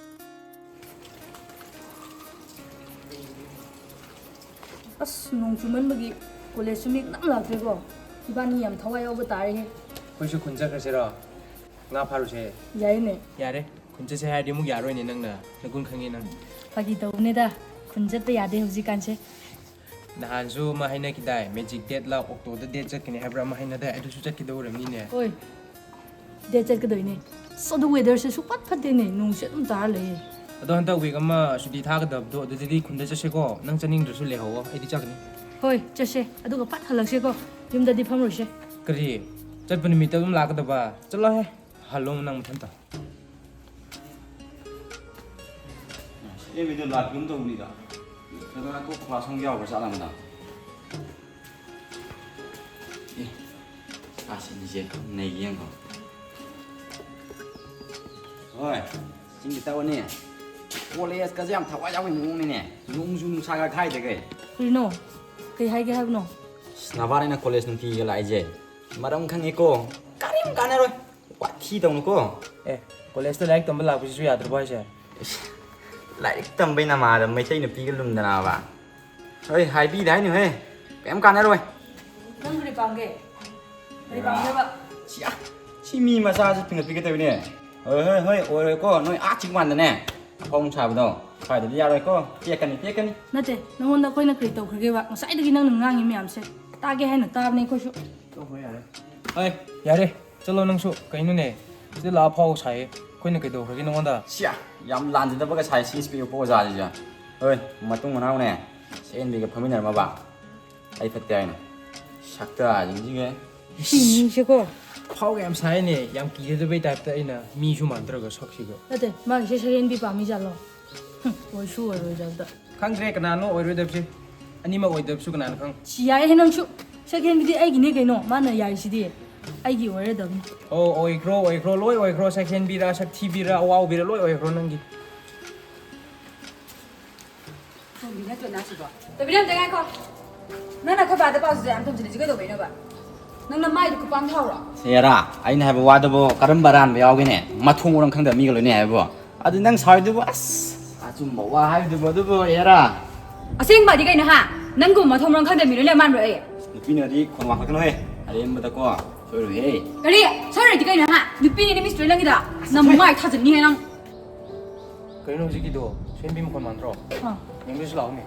ꯑꯁ, ꯅꯣꯡ ꯆꯨꯃꯟꯕꯒꯤ ꯀꯣꯂꯦꯖꯁꯨ ꯃꯤ ꯀꯅꯥꯝ ꯂꯥꯛꯇ꯭ꯔꯦꯀꯣ꯫ ꯏꯕꯥꯅꯤ ꯌꯥꯝ ꯊꯋꯥꯏ ꯌꯥꯎꯕ ꯇꯥꯔꯦꯍꯦ꯫ ꯑꯩꯈꯣꯏꯁꯨ ꯈꯨꯟ ꯆꯠꯈ꯭ꯔꯁꯤꯔꯣ? ꯉꯥ ꯐꯥꯔꯨꯁꯦ꯫ ꯌꯥꯏꯅꯦ꯫ ꯌꯥꯔꯦ, ꯈꯨꯟ ꯆꯠꯁꯦ ꯍꯥꯏꯔꯗꯤ ꯑꯃꯨꯛ ꯌꯥꯔꯣꯏꯅꯦ ꯅꯪꯅ꯫ ꯅꯒꯨꯟ ꯈꯪꯉꯦ ꯅꯪ꯫ ꯐꯥꯒꯤ ꯇꯧꯕꯅꯦꯗ, ꯈꯨꯟ ꯆꯠꯄ ꯌꯥꯗꯦ ꯍꯧꯖꯤꯛꯀꯥꯟꯁꯦ꯫ ꯅꯍꯥꯟꯁꯨ ꯑꯃ ꯍꯥꯏꯅꯈꯤꯗꯥꯏ, ꯃꯦꯖꯤꯛ ꯗꯦꯠꯂ ꯑꯣꯛꯇꯣꯗ ꯗꯦꯠ ꯆꯠꯀꯅꯤ ꯍꯥꯏꯕ꯭ꯔꯥ ꯑꯃ ꯍꯥꯏꯅꯗꯥꯏ, ꯑꯗꯨꯁꯨ ꯆꯠꯀꯗꯧꯔꯝꯅꯤꯅꯦ꯫ ꯍꯣꯏ, ꯗꯦꯠ ꯆꯠꯀꯗꯣꯏꯅꯦ꯫ ꯑꯁ, ꯑꯗꯨ ꯋꯦꯗꯔꯁꯦ ꯁꯨꯡꯐꯠ ꯐꯠꯇꯦꯅꯦ, ꯅꯣꯡꯁꯦ ꯑꯗꯨꯝ ꯇꯥꯔ ꯂꯩꯌꯦ꯫ ꯑꯗꯣ ꯍꯟꯗꯛ ꯋꯤꯛ ꯑꯃ ꯁꯨꯇꯤ ꯊꯥꯒꯗꯕꯗꯣ ꯑꯗꯨꯗꯗꯤ ꯈꯨꯟꯗ ꯆꯠꯁꯦꯀꯣ, ꯅꯪ ꯆꯠꯅꯤꯡꯗ꯭ꯔꯁꯨ ꯂꯩꯍꯧꯋꯣ, ꯑꯩꯗꯤ ꯆꯠꯀꯅꯤ꯫ ꯍꯣꯏ, ꯆꯠꯁꯦ, ꯑꯗꯨꯒ ꯐꯠ ꯍꯜꯂꯛꯁꯦꯀꯣ, ꯌꯨꯝꯗꯗꯤ ꯐꯝꯔꯣꯏꯁꯦ꯫ ꯀꯔꯤ? ꯆꯠꯄ ꯅꯨꯃꯤꯠꯇ ꯑꯗꯨꯝ ꯂꯥꯛꯀꯗꯕ? ꯆꯠꯂꯣꯍꯦ, ꯍꯜꯂꯣ ꯅꯪ ꯃꯊꯟꯇ꯫ ꯑꯦꯝ ꯕꯤꯗ ꯂꯥꯛꯀꯦ ꯑꯗꯨꯝ ꯇꯧꯕꯅꯤꯗ꯫ ꯅꯠꯇ꯭ꯔꯒꯅ ꯑꯇꯣꯞꯄ ꯀ꯭ꯂꯥꯁ ꯑꯃꯨꯛ ꯌꯥꯎꯈ꯭ꯔ ꯖꯥꯠꯂ ꯃꯗꯥ? ꯑꯦ, ꯀ꯭ꯂꯥꯁ ꯑꯅꯤꯁꯦ ꯅꯩꯒꯦ ꯌꯦꯡꯉꯣ꯫ ꯍꯣꯏ, ꯆꯤꯡꯒꯤ ꯇꯧꯔꯅꯤ꯫ ꯀꯣꯂꯦꯖꯀꯁꯦ ꯌꯥꯝ ꯊꯋꯥꯏ ꯌꯥꯎꯕꯒꯤ ꯃꯑꯣꯡꯅꯤꯅꯦ꯫ ꯅꯣꯡꯖꯨ ꯅꯨꯡꯁꯥꯒ ꯈꯥꯏꯗꯈꯩ꯫ ꯀꯔꯤꯅꯣ? ꯀꯩ ꯍꯥꯏꯒꯦ ꯍꯥꯏꯕꯅꯣ? ꯑꯁ, ꯅꯕꯥꯅꯤꯅ ꯀꯣꯂꯦꯖ ꯅꯨꯡꯇꯤꯒꯤ ꯂꯥꯛꯏꯁꯦ ꯃꯔꯝ ꯈꯪꯉꯤꯀꯣ꯫ ꯀꯔꯤꯝ ꯀꯥꯟꯅꯔꯣꯏ꯫ ꯋꯥꯊꯤ ꯇꯧꯅꯨꯀꯣ꯫ ꯑꯦ, ꯀꯣꯂꯦꯖꯇ ꯂꯥꯏꯔꯤꯛ ꯇꯝꯕ ꯂꯥꯛꯄꯁꯤꯁꯨ ꯌꯥꯗ꯭ꯔꯕꯣ ꯍꯥꯏꯁꯦ? ꯏꯁ, ꯂꯥꯏꯔꯤꯛ ꯇꯝꯕꯩ ꯅꯃꯥꯗ ꯃꯩꯇꯩ ꯅꯨꯄꯤꯒ ꯂꯨꯝꯗꯅꯕ? ꯍꯣꯏ, ꯍꯥꯏꯕꯤꯗꯦ ꯍꯥꯏꯅꯨꯍꯦ꯫ ꯀꯩꯝ ꯀꯥꯟꯅꯔꯣꯏ꯫ ꯅꯪ ꯀꯔꯤ ꯄꯥꯝꯒꯦ? ꯀꯔꯤ ꯄꯥꯝꯒꯦꯕ? ꯁꯤ, ꯑ, ꯁꯤ ꯃꯤ ꯃꯆꯥꯁꯤ ꯐꯤꯡꯒꯠꯄꯤꯒꯗꯕꯅꯦ꯫ ꯍꯣꯏ, ꯍꯣꯏ, ꯍꯣꯏ, ꯑꯣꯏꯔꯣꯏꯀꯣ꯫ ꯅꯣꯏ ꯑꯥ ꯆꯤꯡ ꯃꯥꯟꯗꯅꯦ꯫ ꯑꯐꯥꯎ ꯁꯥꯕꯗꯣ꯫ ꯁ꯭ꯋꯥꯏꯗꯗꯤ ꯌꯥꯔꯣꯏꯀꯣ꯫ ꯇꯦꯛꯀꯅꯤ, ꯇꯦꯛꯀꯅꯤ꯫ ꯅꯠꯇꯦ, ꯅꯉꯣꯟꯗ ꯑꯩꯈꯣꯏꯅ ꯀꯔꯤ ꯇꯧꯈ꯭ꯔꯒꯦꯕ? ꯉꯁꯥꯏꯗꯒꯤ ꯅꯪꯅ ꯉꯥꯡꯉꯤ ꯃꯌꯥꯝꯁꯦ ꯇꯥꯒꯦ ꯍꯥꯏꯅ ꯇꯥꯕꯅꯦ ꯑꯩꯈꯣꯏꯁꯨ꯫ ꯇꯣꯛꯈ꯭ꯔꯣ ꯌꯥꯔꯦ꯫ ꯍꯣꯏ, ꯌꯥꯔꯦ꯫ ꯆꯠꯂꯣ ꯅꯪꯁꯨ꯫ ꯀꯩꯅꯣꯅꯦ? ꯁꯤꯗ ꯂꯥꯛꯑ ꯐꯥꯎ ꯁꯥꯏꯌꯦ꯫ ꯑꯩꯈꯣꯏꯅ ꯀꯩꯗꯧꯈ꯭ꯔꯒꯦ ꯅꯉꯣꯟꯗ? ꯁꯤꯌꯥ, ꯌꯥꯝ ꯂꯥꯟꯖꯗꯕꯒ ꯁꯥꯏ ꯁꯤ ꯏꯁꯄꯦꯛ ꯎꯞꯄ ꯑꯣꯖꯥꯁꯤꯁꯨ꯫ ꯍꯣꯏ, ꯃꯇꯨꯡ ꯃꯅꯥꯎꯅꯦ꯫ ꯁꯛꯍꯦꯟꯕꯤꯒ ꯐꯝꯃꯤꯟꯅꯔꯝꯃꯕ? ꯑꯩ ꯐꯠꯇꯦ ꯍꯥꯏꯅ? ꯁꯛꯇꯥꯁꯤꯡꯁꯤꯒ꯫ ꯁꯤꯅꯤꯁꯦꯀꯣ꯫ ꯐꯥꯎꯒ ꯌꯥꯝ ꯁꯥꯏꯅꯦ, ꯌꯥꯝ ꯀꯤꯖꯗꯕꯩ ꯇꯥꯏꯞꯇ꯫ ꯑꯩꯅ ꯃꯤꯁꯨ ꯃꯥꯟꯗ꯭ꯔꯒ ꯁꯛꯁꯤꯒ꯫ ꯅꯠꯇꯦ, ꯃꯥꯒꯤꯁꯦ ꯁꯛꯍꯦꯟꯕꯤ ꯄꯥꯝꯃꯤ ꯖꯥꯠꯂꯣ? ꯍꯨꯝ, ꯑꯣꯏꯁꯨ ꯑꯣꯏꯔꯣꯏꯗꯕꯗ꯫ ꯈꯪꯗ꯭ꯔꯦ ꯀꯅꯥꯅꯣ ꯑꯣꯏꯔꯣꯏꯗꯕꯁꯦ꯫ ꯑꯅꯤꯃꯛ ꯑꯣꯏꯗꯕꯁꯨ ꯀꯅꯥꯅ ꯈꯪ? ꯁꯤ ꯌꯥꯏꯍꯦ ꯅꯪꯁꯨ꯫ ꯁꯛꯍꯦꯟꯕꯤꯗꯤ ꯑꯩꯒꯤꯅꯦ ꯀꯩꯅꯣ, ꯃꯥꯅ ꯌꯥꯏꯁꯤꯗꯤ꯫ ꯑꯩꯒꯤ ꯑꯣꯏꯔꯗꯕꯅꯤ꯫ ꯑꯣ, ꯑꯣꯏꯈ꯭ꯔꯣ, ꯑꯣꯏꯈ꯭ꯔꯣ, ꯂꯣꯏ ꯑꯣꯏꯈ꯭ꯔꯣ꯫ ꯁꯛꯍꯦꯟꯕꯤꯔꯥ, ꯁꯛꯊꯤꯕꯤꯔꯥ, ꯑꯋꯥꯎꯕꯤꯔꯥ, ꯂꯣꯏ ꯑꯣꯏꯈ꯭ꯔꯣ ꯅꯪꯒꯤ꯫ ꯇꯣꯝꯕꯤ ꯅꯠꯇ꯭ꯔꯣ ꯅꯥꯁꯤꯕꯣ? ꯇꯣꯝꯕꯤ, ꯑꯝꯇ ꯉꯥꯏꯈꯣ꯫ ꯅꯪꯅ ꯑꯩꯈꯣꯏ ꯕꯥꯗ ꯄꯥꯎꯁꯦ ꯌꯥꯝ ꯊꯝꯖꯤꯜꯂꯤꯁꯤ ꯀꯩꯗꯧꯕꯩꯅꯣꯕ? ꯅꯪꯅ ꯃꯥꯏꯗꯣ ꯈꯨꯄꯥꯝ ꯊꯥꯎꯔꯣ? ꯁꯦꯔꯥ, ꯑꯩꯅ ꯍꯥꯏꯕ ꯋꯥꯗꯨꯕꯨ ꯀꯔꯝꯕ ꯑꯔꯥꯟꯕ ꯌꯥꯎꯒꯦꯅꯦ? ꯃꯊꯣꯡ ꯃꯔꯝ ꯈꯪꯗꯕ ꯃꯤꯒ ꯂꯣꯏꯅꯩ ꯍꯥꯏꯕꯕꯨ꯫ ꯑꯗꯨ ꯅꯪ ꯁꯥꯎꯔꯤꯗꯨꯕꯨ, ꯑꯁ, ꯑꯆꯨꯝꯕ ꯋꯥ ꯍꯥꯏꯕꯗꯨꯕꯨ ꯑꯗꯨꯕꯨ, ꯍꯦꯔꯥ꯫ ꯑꯁꯦꯡꯕꯗꯤ ꯀꯩꯅꯣ ꯍꯥ? ꯅꯪꯒꯨꯝꯕ ꯃꯊꯣꯡ ꯃꯔꯝ ꯈꯪꯗꯕ ꯃꯤ ꯂꯣꯏꯅ ꯃꯥꯟꯕ꯭ꯔꯣ ꯑꯩ? ꯅꯨꯄꯤꯅꯗꯤ ꯈꯣꯟ ꯋꯥꯡꯈꯠꯀꯅꯨꯍꯦ, ꯑꯔꯦꯝꯕꯗꯀꯣ꯫ ꯁꯣꯏꯔꯣꯏꯍꯦ꯫ ꯀꯔꯤ? ꯁꯣꯏꯔꯣꯏꯗꯤ ꯀꯩꯅꯣ ꯍꯥ? ꯅꯨꯄꯤꯅꯤꯅꯦ ꯃꯤꯁ ꯂꯣꯏ ꯅꯪꯒꯤꯗ꯫ ꯅꯃꯥꯏ ꯊꯥꯖꯟꯅꯤꯍꯦ ꯅꯪ꯫ ꯀꯩꯅꯣ ꯍꯧꯖꯤꯛꯀꯤꯗꯣ? ꯁꯦꯝꯕꯤ ꯃꯈꯣꯟ ꯃꯥꯟꯗ꯭ꯔꯣ? ꯑꯥ꯫ ꯌꯦꯡꯗꯣꯏꯁꯤ ꯂꯥꯛꯑꯣꯅꯦ꯫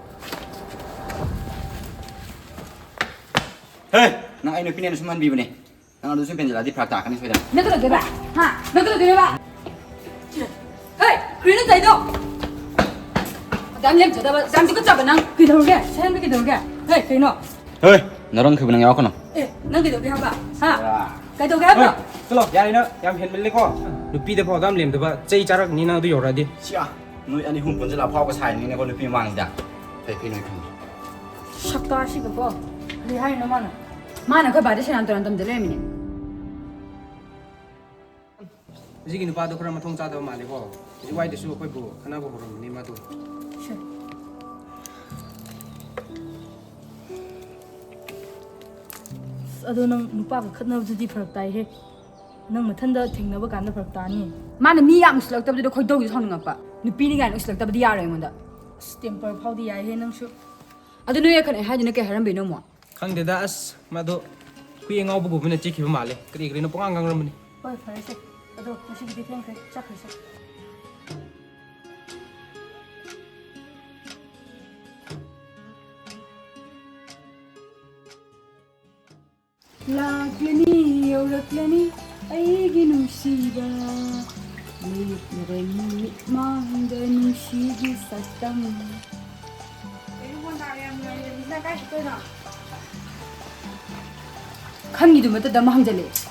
ꯍꯦ! ꯅꯪ ꯑꯩ ꯅꯨꯄꯤꯅꯦꯅ ꯁꯨꯝ ꯍꯟꯕꯤꯕꯅꯦ꯫ ꯅꯪ ꯑꯗꯨ ꯁꯨꯝ ꯍꯦꯟꯖꯜꯂꯛꯑꯗꯤ ꯐꯔꯛ ꯇꯥꯔꯛꯀꯅꯤ ꯁꯣꯏꯗꯅ꯫ ꯅꯪ ꯀꯩꯗꯧꯗꯣꯏꯕ? ꯍꯥ? ꯅꯪ ꯀꯩꯗꯧꯗꯣꯏꯕ? ꯍꯦ! ꯀꯔꯤꯅꯣ ꯇꯧꯔꯤꯗꯣ? ꯑꯗꯨꯌꯥꯝ ꯂꯦꯝꯖꯗꯕ, ꯑꯗꯨꯌꯥꯝ ꯇꯨꯀꯠꯆꯕ ꯅꯪ꯫ ꯀꯩꯗꯧꯔꯒꯦ? ꯁꯦꯝꯕꯤ ꯀꯩꯗꯧꯔꯒꯦ? ꯍꯦ, ꯀꯩꯅꯣ? ꯍꯦ! ꯅꯔꯪ ꯈꯣꯏꯕ ꯅꯪ ꯌꯥꯎꯔꯛꯀꯅꯨ꯫ ꯑꯦ, ꯅꯪ ꯀꯩꯗꯧꯒꯦ ꯍꯥꯏꯕ? ꯍꯥ? ꯀꯩꯗꯧꯒꯦ ꯍꯥꯏꯕ? ꯍꯣꯏ, ꯆꯠꯂꯣ, ꯌꯥꯔꯦ ꯅꯪ, ꯌꯥꯝ ꯍꯦꯟꯃꯜꯂꯦꯀꯣ꯫ ꯅꯨꯄꯤꯗ ꯐꯥꯎ ꯑꯗꯨꯝ ꯂꯦꯝꯗꯕ, ꯆꯩ ꯆꯥꯔꯛꯅꯤ ꯅꯪ ꯑꯗꯨ ꯌꯧꯔꯛꯑꯗꯤ꯫ ꯁꯤꯌꯥ, ꯅꯣꯏ ꯑꯅꯤ ꯑꯍꯨꯝ ꯄꯨꯟꯁꯤꯜꯂ ꯑꯐꯥꯎꯕ ꯁꯥꯏꯅꯤꯅꯦꯀꯣ ꯅꯨꯄꯤ ꯃꯃꯥꯡꯁꯤꯗ꯫ ꯐꯩ ꯐꯩ ꯅꯣꯏ ꯈꯪꯉꯤ꯫ ꯁꯛꯇꯥꯁꯤꯒꯀꯣ, ꯀꯔꯤ ꯍꯥꯏꯔꯤꯅꯣ ꯃꯥꯅ? ꯃꯥꯅ ꯑꯩꯈꯣꯏ ꯕꯥꯗ ꯁꯦꯔꯥꯟ ꯇꯨꯔꯥꯟ ꯇꯝꯖ ꯂꯩꯔꯝꯃꯤꯅꯦ꯫ ꯍꯧꯖꯤꯛꯀꯤ ꯅꯨꯄꯥꯗꯣ ꯈꯔ ꯃꯊꯣꯡ ꯆꯥꯗꯕ ꯃꯥꯜꯂꯦꯀꯣ꯫ ꯍꯧꯖꯤꯛ ꯋꯥꯏꯗꯁꯨ ꯑꯩꯈꯣꯏꯕꯨ ꯈꯠꯅꯕ ꯍꯧꯔꯝꯕꯅꯤ ꯃꯥꯗꯣ꯫ ꯁꯦ꯫ ꯑꯁ, ꯑꯗꯣ ꯅꯪ ꯅꯨꯄꯥꯒ ꯈꯠꯅꯕꯗꯨꯗꯤ ꯐꯔꯛ ꯇꯥꯏꯍꯦ꯫ ꯅꯪ ꯃꯊꯟꯗ ꯊꯦꯡꯅꯕ ꯀꯥꯟꯗ ꯐꯔꯛ ꯇꯥꯅꯤ꯫ ꯃꯥꯅ ꯃꯤ ꯌꯥꯝ ꯎꯁꯤꯜꯂꯛꯇꯕꯗꯨꯗ ꯈꯣꯏꯗꯧꯁꯦ ꯁꯥꯎꯅꯤꯡꯉꯛꯄ꯫ ꯅꯨꯄꯤꯅꯤ ꯀꯥꯏꯅ ꯎꯁꯤꯜꯂꯛꯇꯕꯗꯤ ꯌꯥꯔꯣꯏ ꯑꯩꯉꯣꯟꯗ꯫ ꯑꯁ, ꯇꯦꯝꯄꯔ ꯐꯥꯎꯗꯤ ꯌꯥꯏꯍꯦ ꯅꯪꯁꯨ꯫ ꯑꯗꯨ ꯅꯣꯏ ꯑꯈꯟ ꯑꯩ ꯍꯥꯏꯗꯨꯅ ꯀꯩ ꯍꯥꯏꯔꯝꯕꯩꯅꯣ ꯑꯃꯨꯛ? ꯈꯪꯗꯦꯗ, ꯑꯁ, ꯃꯥꯗꯣ ꯍꯨꯏ ꯑꯉꯥꯎꯕꯒꯨꯝꯕꯅ ꯆꯤꯛꯈꯤꯕ ꯃꯥꯜꯂꯦ꯫ ꯀꯔꯤ ꯀꯔꯤꯅꯣ ꯄꯉꯥꯡ ꯉꯥꯡꯔꯝꯕꯅꯤ꯫ ꯍꯣꯏ, ꯐꯔꯦꯁꯦ꯫ ꯑꯗꯣ ꯉꯁꯤꯒꯤꯗꯤ ꯊꯦꯡꯈ꯭ꯔꯦ, ꯆꯠꯈ꯭ꯔꯁꯦ꯫ ꯂꯥꯛꯂꯅꯤ, ꯌꯧꯔꯛꯂꯅꯤ, ꯑꯩꯒꯤ ꯅꯨꯡꯁꯤꯕ꯫ ꯂꯦꯞꯂꯕꯅꯤ ꯃꯤꯠꯃꯥꯡꯗ ꯅꯨꯡꯁꯤꯒꯤ ꯁꯛꯇꯝ꯫ ꯀꯩꯅꯣ ꯐꯣꯟ ꯀꯥꯏ ꯆꯠꯇꯣꯏꯅꯣ? ꯈꯪꯉꯤꯗꯨ ꯃꯇꯗ ꯑꯃ ꯍꯪꯖꯜꯂꯛꯑꯦ꯫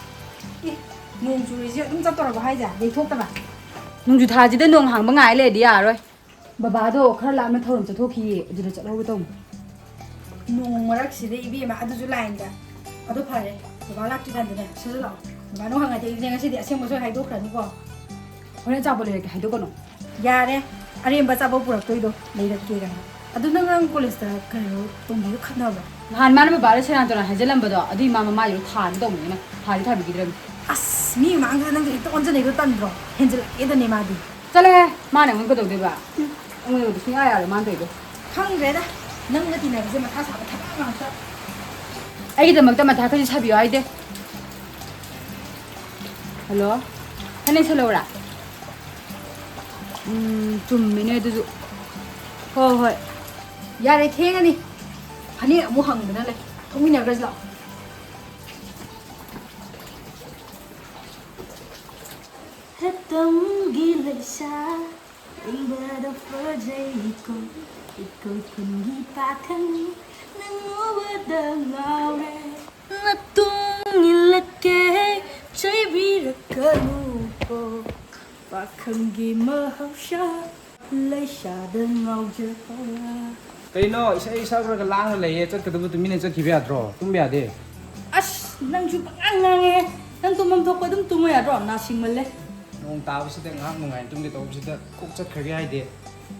ꯑꯦ, ꯅꯣꯡ ꯆꯨꯔꯤꯁꯦ ꯑꯗꯨꯝ ꯆꯠꯇꯧꯔꯕ ꯍꯥꯏꯁꯦ? ꯌꯩꯊꯣꯛꯇꯕ? ꯅꯣꯡꯖꯨ ꯊꯥꯁꯤꯗ ꯅꯣꯡ ꯍꯥꯡꯕ ꯉꯥꯏ ꯂꯩꯔꯗꯤ ꯌꯥꯔꯔꯣꯏ꯫ ꯕꯕꯥꯗꯣ ꯈꯔ ꯂꯥꯞꯅ ꯊꯧꯔꯝ ꯆꯠꯊꯣꯛꯈꯤꯌꯦ, ꯑꯗꯨꯗ ꯆꯠꯍꯧꯒꯦ ꯇꯧꯅꯤ꯫ ꯅꯣꯡ ꯃꯔꯛꯁꯤꯗ ꯏꯕꯦꯝꯃ, ꯑꯗꯨꯁꯨ ꯂꯥꯏꯟꯗ꯫ ꯑꯗꯣ ꯐꯔꯦ, ꯕꯕꯥ ꯂꯥꯛꯇ꯭ꯔꯤꯀꯥꯟꯗꯅꯦ ꯁꯠ ꯁꯠ ꯂꯥꯛꯑꯣ꯫ ꯕꯕꯥ ꯅꯣꯡ ꯍꯪꯉꯗꯤ ꯑꯩꯅꯦ ꯉꯁꯤꯗꯤ ꯑꯁꯦꯡꯕꯁꯨ ꯍꯥꯏꯗꯣꯛꯈ꯭ꯔꯅꯤꯀꯣ꯫ ꯍꯣꯔꯦꯟ ꯑꯆꯥꯄꯣꯠ ꯂꯩꯔꯛꯀꯦ, ꯍꯥꯏꯗꯣꯛꯀꯅꯨ꯫ ꯌꯥꯔꯦ, ꯑꯔꯦꯝꯕ ꯑꯆꯥꯄꯣꯠ ꯄꯨꯔꯛꯇꯣꯏꯗꯣ ꯂꯩꯔꯛꯀꯦ ꯀꯥꯏꯅ꯫ ꯑꯗꯨ ꯅꯪ ꯉꯔꯥꯡ ꯀꯣꯂꯦꯖꯇ ꯀꯩꯅꯣ ꯇꯣꯝꯕꯤꯒ ꯈꯠꯅꯕ꯭ꯔꯣ? ꯅꯍꯥꯟ ꯃꯥꯅ ꯕꯕꯥꯗ ꯁꯦꯔꯥꯟ ꯇꯨꯔꯥꯟ ꯍꯥꯏꯖꯜꯂꯝꯕꯗꯣ, ꯑꯗꯨꯏ ꯃꯥ ꯃꯃꯥꯏꯗꯨ ꯊꯥꯒꯦ ꯇꯧꯕꯅꯤꯅ ꯊꯥꯗꯤ ꯊꯥꯕꯤꯈꯤꯗ꯭ꯔꯕꯅꯤ꯫ ꯑꯁ, ꯃꯤ ꯃꯃꯥꯡꯗꯨꯗ ꯅꯪꯁꯦ ꯍꯦꯛꯇ ꯑꯣꯟꯖꯟꯅꯩꯗꯣ ꯇꯟꯗ꯭ꯔꯣ? ꯍꯦꯟꯖꯜꯂꯛꯑꯦꯗꯅꯦ ꯃꯥꯗꯤ꯫ ꯆꯠꯂꯣꯍꯦ, ꯃꯥꯅ ꯑꯩꯉꯣꯟꯗ ꯀꯩꯗꯧꯗꯣꯏꯕ? ꯑꯩꯉꯣꯟꯗ ꯁꯨꯡꯌꯥ ꯌꯥꯔꯣꯏ ꯃꯥꯅ ꯇꯧꯔꯤꯗꯣ꯫ ꯈꯪꯗ꯭ꯔꯦꯗ, ꯅꯪꯒ ꯇꯤꯟꯅꯕꯁꯦ ꯃꯊꯥ ꯁꯥꯕ ꯊꯕꯛ ꯉꯥꯛꯇ꯫ ꯑꯩꯒꯤꯗꯃꯛꯇ ꯃꯊꯥ ꯈꯔꯁꯨ ꯁꯥꯕꯤꯌꯣ ꯍꯥꯏꯗꯦ꯫ ꯍꯜꯂꯣ, ꯐꯅꯦꯛ ꯁꯦꯠꯂꯧꯔꯥ? ꯎꯝ, ꯆꯨꯝꯃꯤꯅꯦ ꯑꯗꯨꯁꯨ꯫ ꯍꯣꯏ, ꯍꯣꯏ, ꯌꯥꯔꯦ, ꯊꯦꯡꯉꯅꯤ꯫ ꯐꯅꯦꯛ ꯑꯃꯨꯛ ꯍꯪꯗꯅ ꯂꯩ꯫ ꯊꯣꯛꯃꯤꯟꯅꯈ꯭ꯔꯁꯤ ꯂꯥꯛꯑꯣ꯫ ꯍꯦꯇꯝꯒꯤ ꯂꯩꯁꯥ ꯌꯦꯡꯕꯗ ꯐꯖꯩꯀꯣ, ꯑꯩꯈꯣꯏ ꯈꯨꯟꯒꯤ ꯄꯥꯈꯪ ꯅꯪ ꯎꯕꯗ ꯉꯥꯎꯔꯦ꯫ ꯅꯇꯨꯡ ꯏꯜꯂꯛꯀꯦ, ꯆꯩꯕꯤꯔꯛꯀꯅꯨꯀꯣ, ꯄꯥꯈꯪꯒꯤ ꯃꯍꯧꯁꯥ, ꯂꯩꯁꯥꯗ ꯉꯥꯎꯖꯕ꯫ ꯀꯩꯅꯣ ꯏꯁꯩ ꯁꯛꯈ꯭ꯔꯒ ꯂꯥꯡꯉ ꯂꯩꯌꯦ? ꯆꯠꯀꯗꯕ ꯇꯨꯃꯤꯟꯅ ꯆꯠꯈꯤꯕ ꯌꯥꯗ꯭ꯔꯣ? ꯇꯨꯝꯕ ꯌꯥꯗꯦ꯫ ꯑꯁ, ꯅꯪꯁꯨ ꯄꯉꯥꯡ ꯉꯥꯡꯉꯦ꯫ ꯅꯪ ꯇꯨꯝꯐꯝ ꯊꯣꯛꯄ ꯑꯗꯨꯝ ꯇꯨꯝꯃꯨ ꯌꯥꯗ꯭ꯔꯣ? ꯅꯥꯁꯤꯡꯃꯜꯂꯦ꯫ ꯅꯣꯡ ꯇꯥꯕꯁꯤꯗ ꯉꯥꯏꯍꯥꯛ ꯅꯨꯡꯉꯥꯏꯅ ꯇꯨꯝꯒꯦ ꯇꯧꯕꯁꯤꯗ ꯀꯣꯛ ꯆꯠꯈ꯭ꯔꯒꯦ ꯍꯥꯏꯗꯦ꯫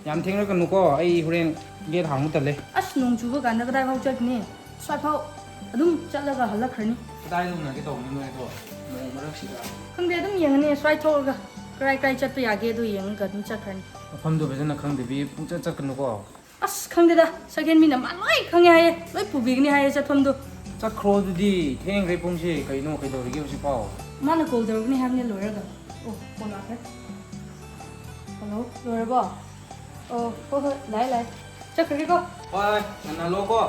ꯌꯥꯝ ꯊꯦꯡꯅꯒꯅꯨꯀꯣ, ꯑꯩ ꯍꯣꯔꯦꯟ ꯒꯦꯠ ꯍꯥꯡꯕ ꯇꯜꯂꯦ꯫ ꯑꯁ, ꯅꯣꯡ ꯆꯨꯕ ꯀꯥꯟꯗ ꯀꯗꯥꯏꯐꯥꯎ ꯆꯠꯀꯅꯤ? ꯁ꯭ꯋꯥꯏꯐꯥꯎ ꯑꯗꯨꯝ ꯆꯠꯂꯒ ꯍꯜꯂꯛꯈ꯭ꯔꯅꯤ꯫ ꯀꯗꯥꯏꯗ ꯎꯅꯒꯦ ꯇꯧꯕꯅꯣ ꯅꯣꯏꯗꯣ ꯅꯣꯡ ꯃꯔꯛꯁꯤꯗ? ꯈꯪꯗꯦ, ꯑꯗꯨꯝ ꯌꯦꯡꯉꯅꯤ ꯁ꯭ꯋꯥꯏ ꯊꯣꯛꯑꯒ ꯀꯔꯥꯏ ꯀꯔꯥꯏ ꯆꯠꯄ ꯌꯥꯒꯦ ꯑꯗꯨ ꯌꯦꯡꯉꯒ ꯑꯗꯨꯝ ꯆꯠꯈ꯭ꯔꯅꯤ꯫ ꯃꯐꯝꯗꯣ ꯐꯖꯅ ꯈꯪꯗꯕꯤ ꯄꯨꯡꯆꯠ ꯆꯠꯀꯅꯨꯀꯣ꯫ ꯑꯁ, ꯈꯪꯗꯦꯗ, ꯁꯦꯀꯦꯟ ꯃꯤꯅ ꯃꯥ ꯂꯣꯏ ꯈꯪꯉꯦ ꯍꯥꯏꯌꯦ, ꯂꯣꯏ ꯄꯨꯕꯤꯒꯅꯤ ꯍꯥꯏꯌꯦ ꯆꯠꯐꯝꯗꯣ꯫ ꯆꯠꯈ꯭ꯔꯣ ꯑꯗꯨꯗꯤ, ꯊꯦꯡꯈ꯭ꯔꯦ ꯄꯨꯡꯁꯦ꯫ ꯀꯩꯅꯣ, ꯀꯩꯗꯧꯔꯤꯒꯦ ꯍꯧꯖꯤꯛꯐꯥꯎ? ꯃꯥꯅ ꯀꯣꯜ ꯇꯧꯔꯛꯀꯅꯤ ꯍꯥꯏꯕꯅꯦ ꯂꯣꯏꯔꯒ꯫ ꯑꯣ, ꯐꯣꯟ ꯂꯥꯛꯈ꯭ꯔꯦ꯫ ꯍꯜꯂꯣ, ꯂꯣꯏꯔꯕꯣ? ꯑꯣ, ꯍꯣꯏ, ꯍꯣꯏ, ꯂꯥꯛꯑꯦ, ꯂꯥꯛꯑꯦ꯫ ꯆꯠꯈ꯭ꯔꯒꯦꯀꯣ꯫ ꯍꯣꯏ, ꯍꯣꯏ, ꯉꯟꯅ ꯍꯜꯂꯣꯀꯣ꯫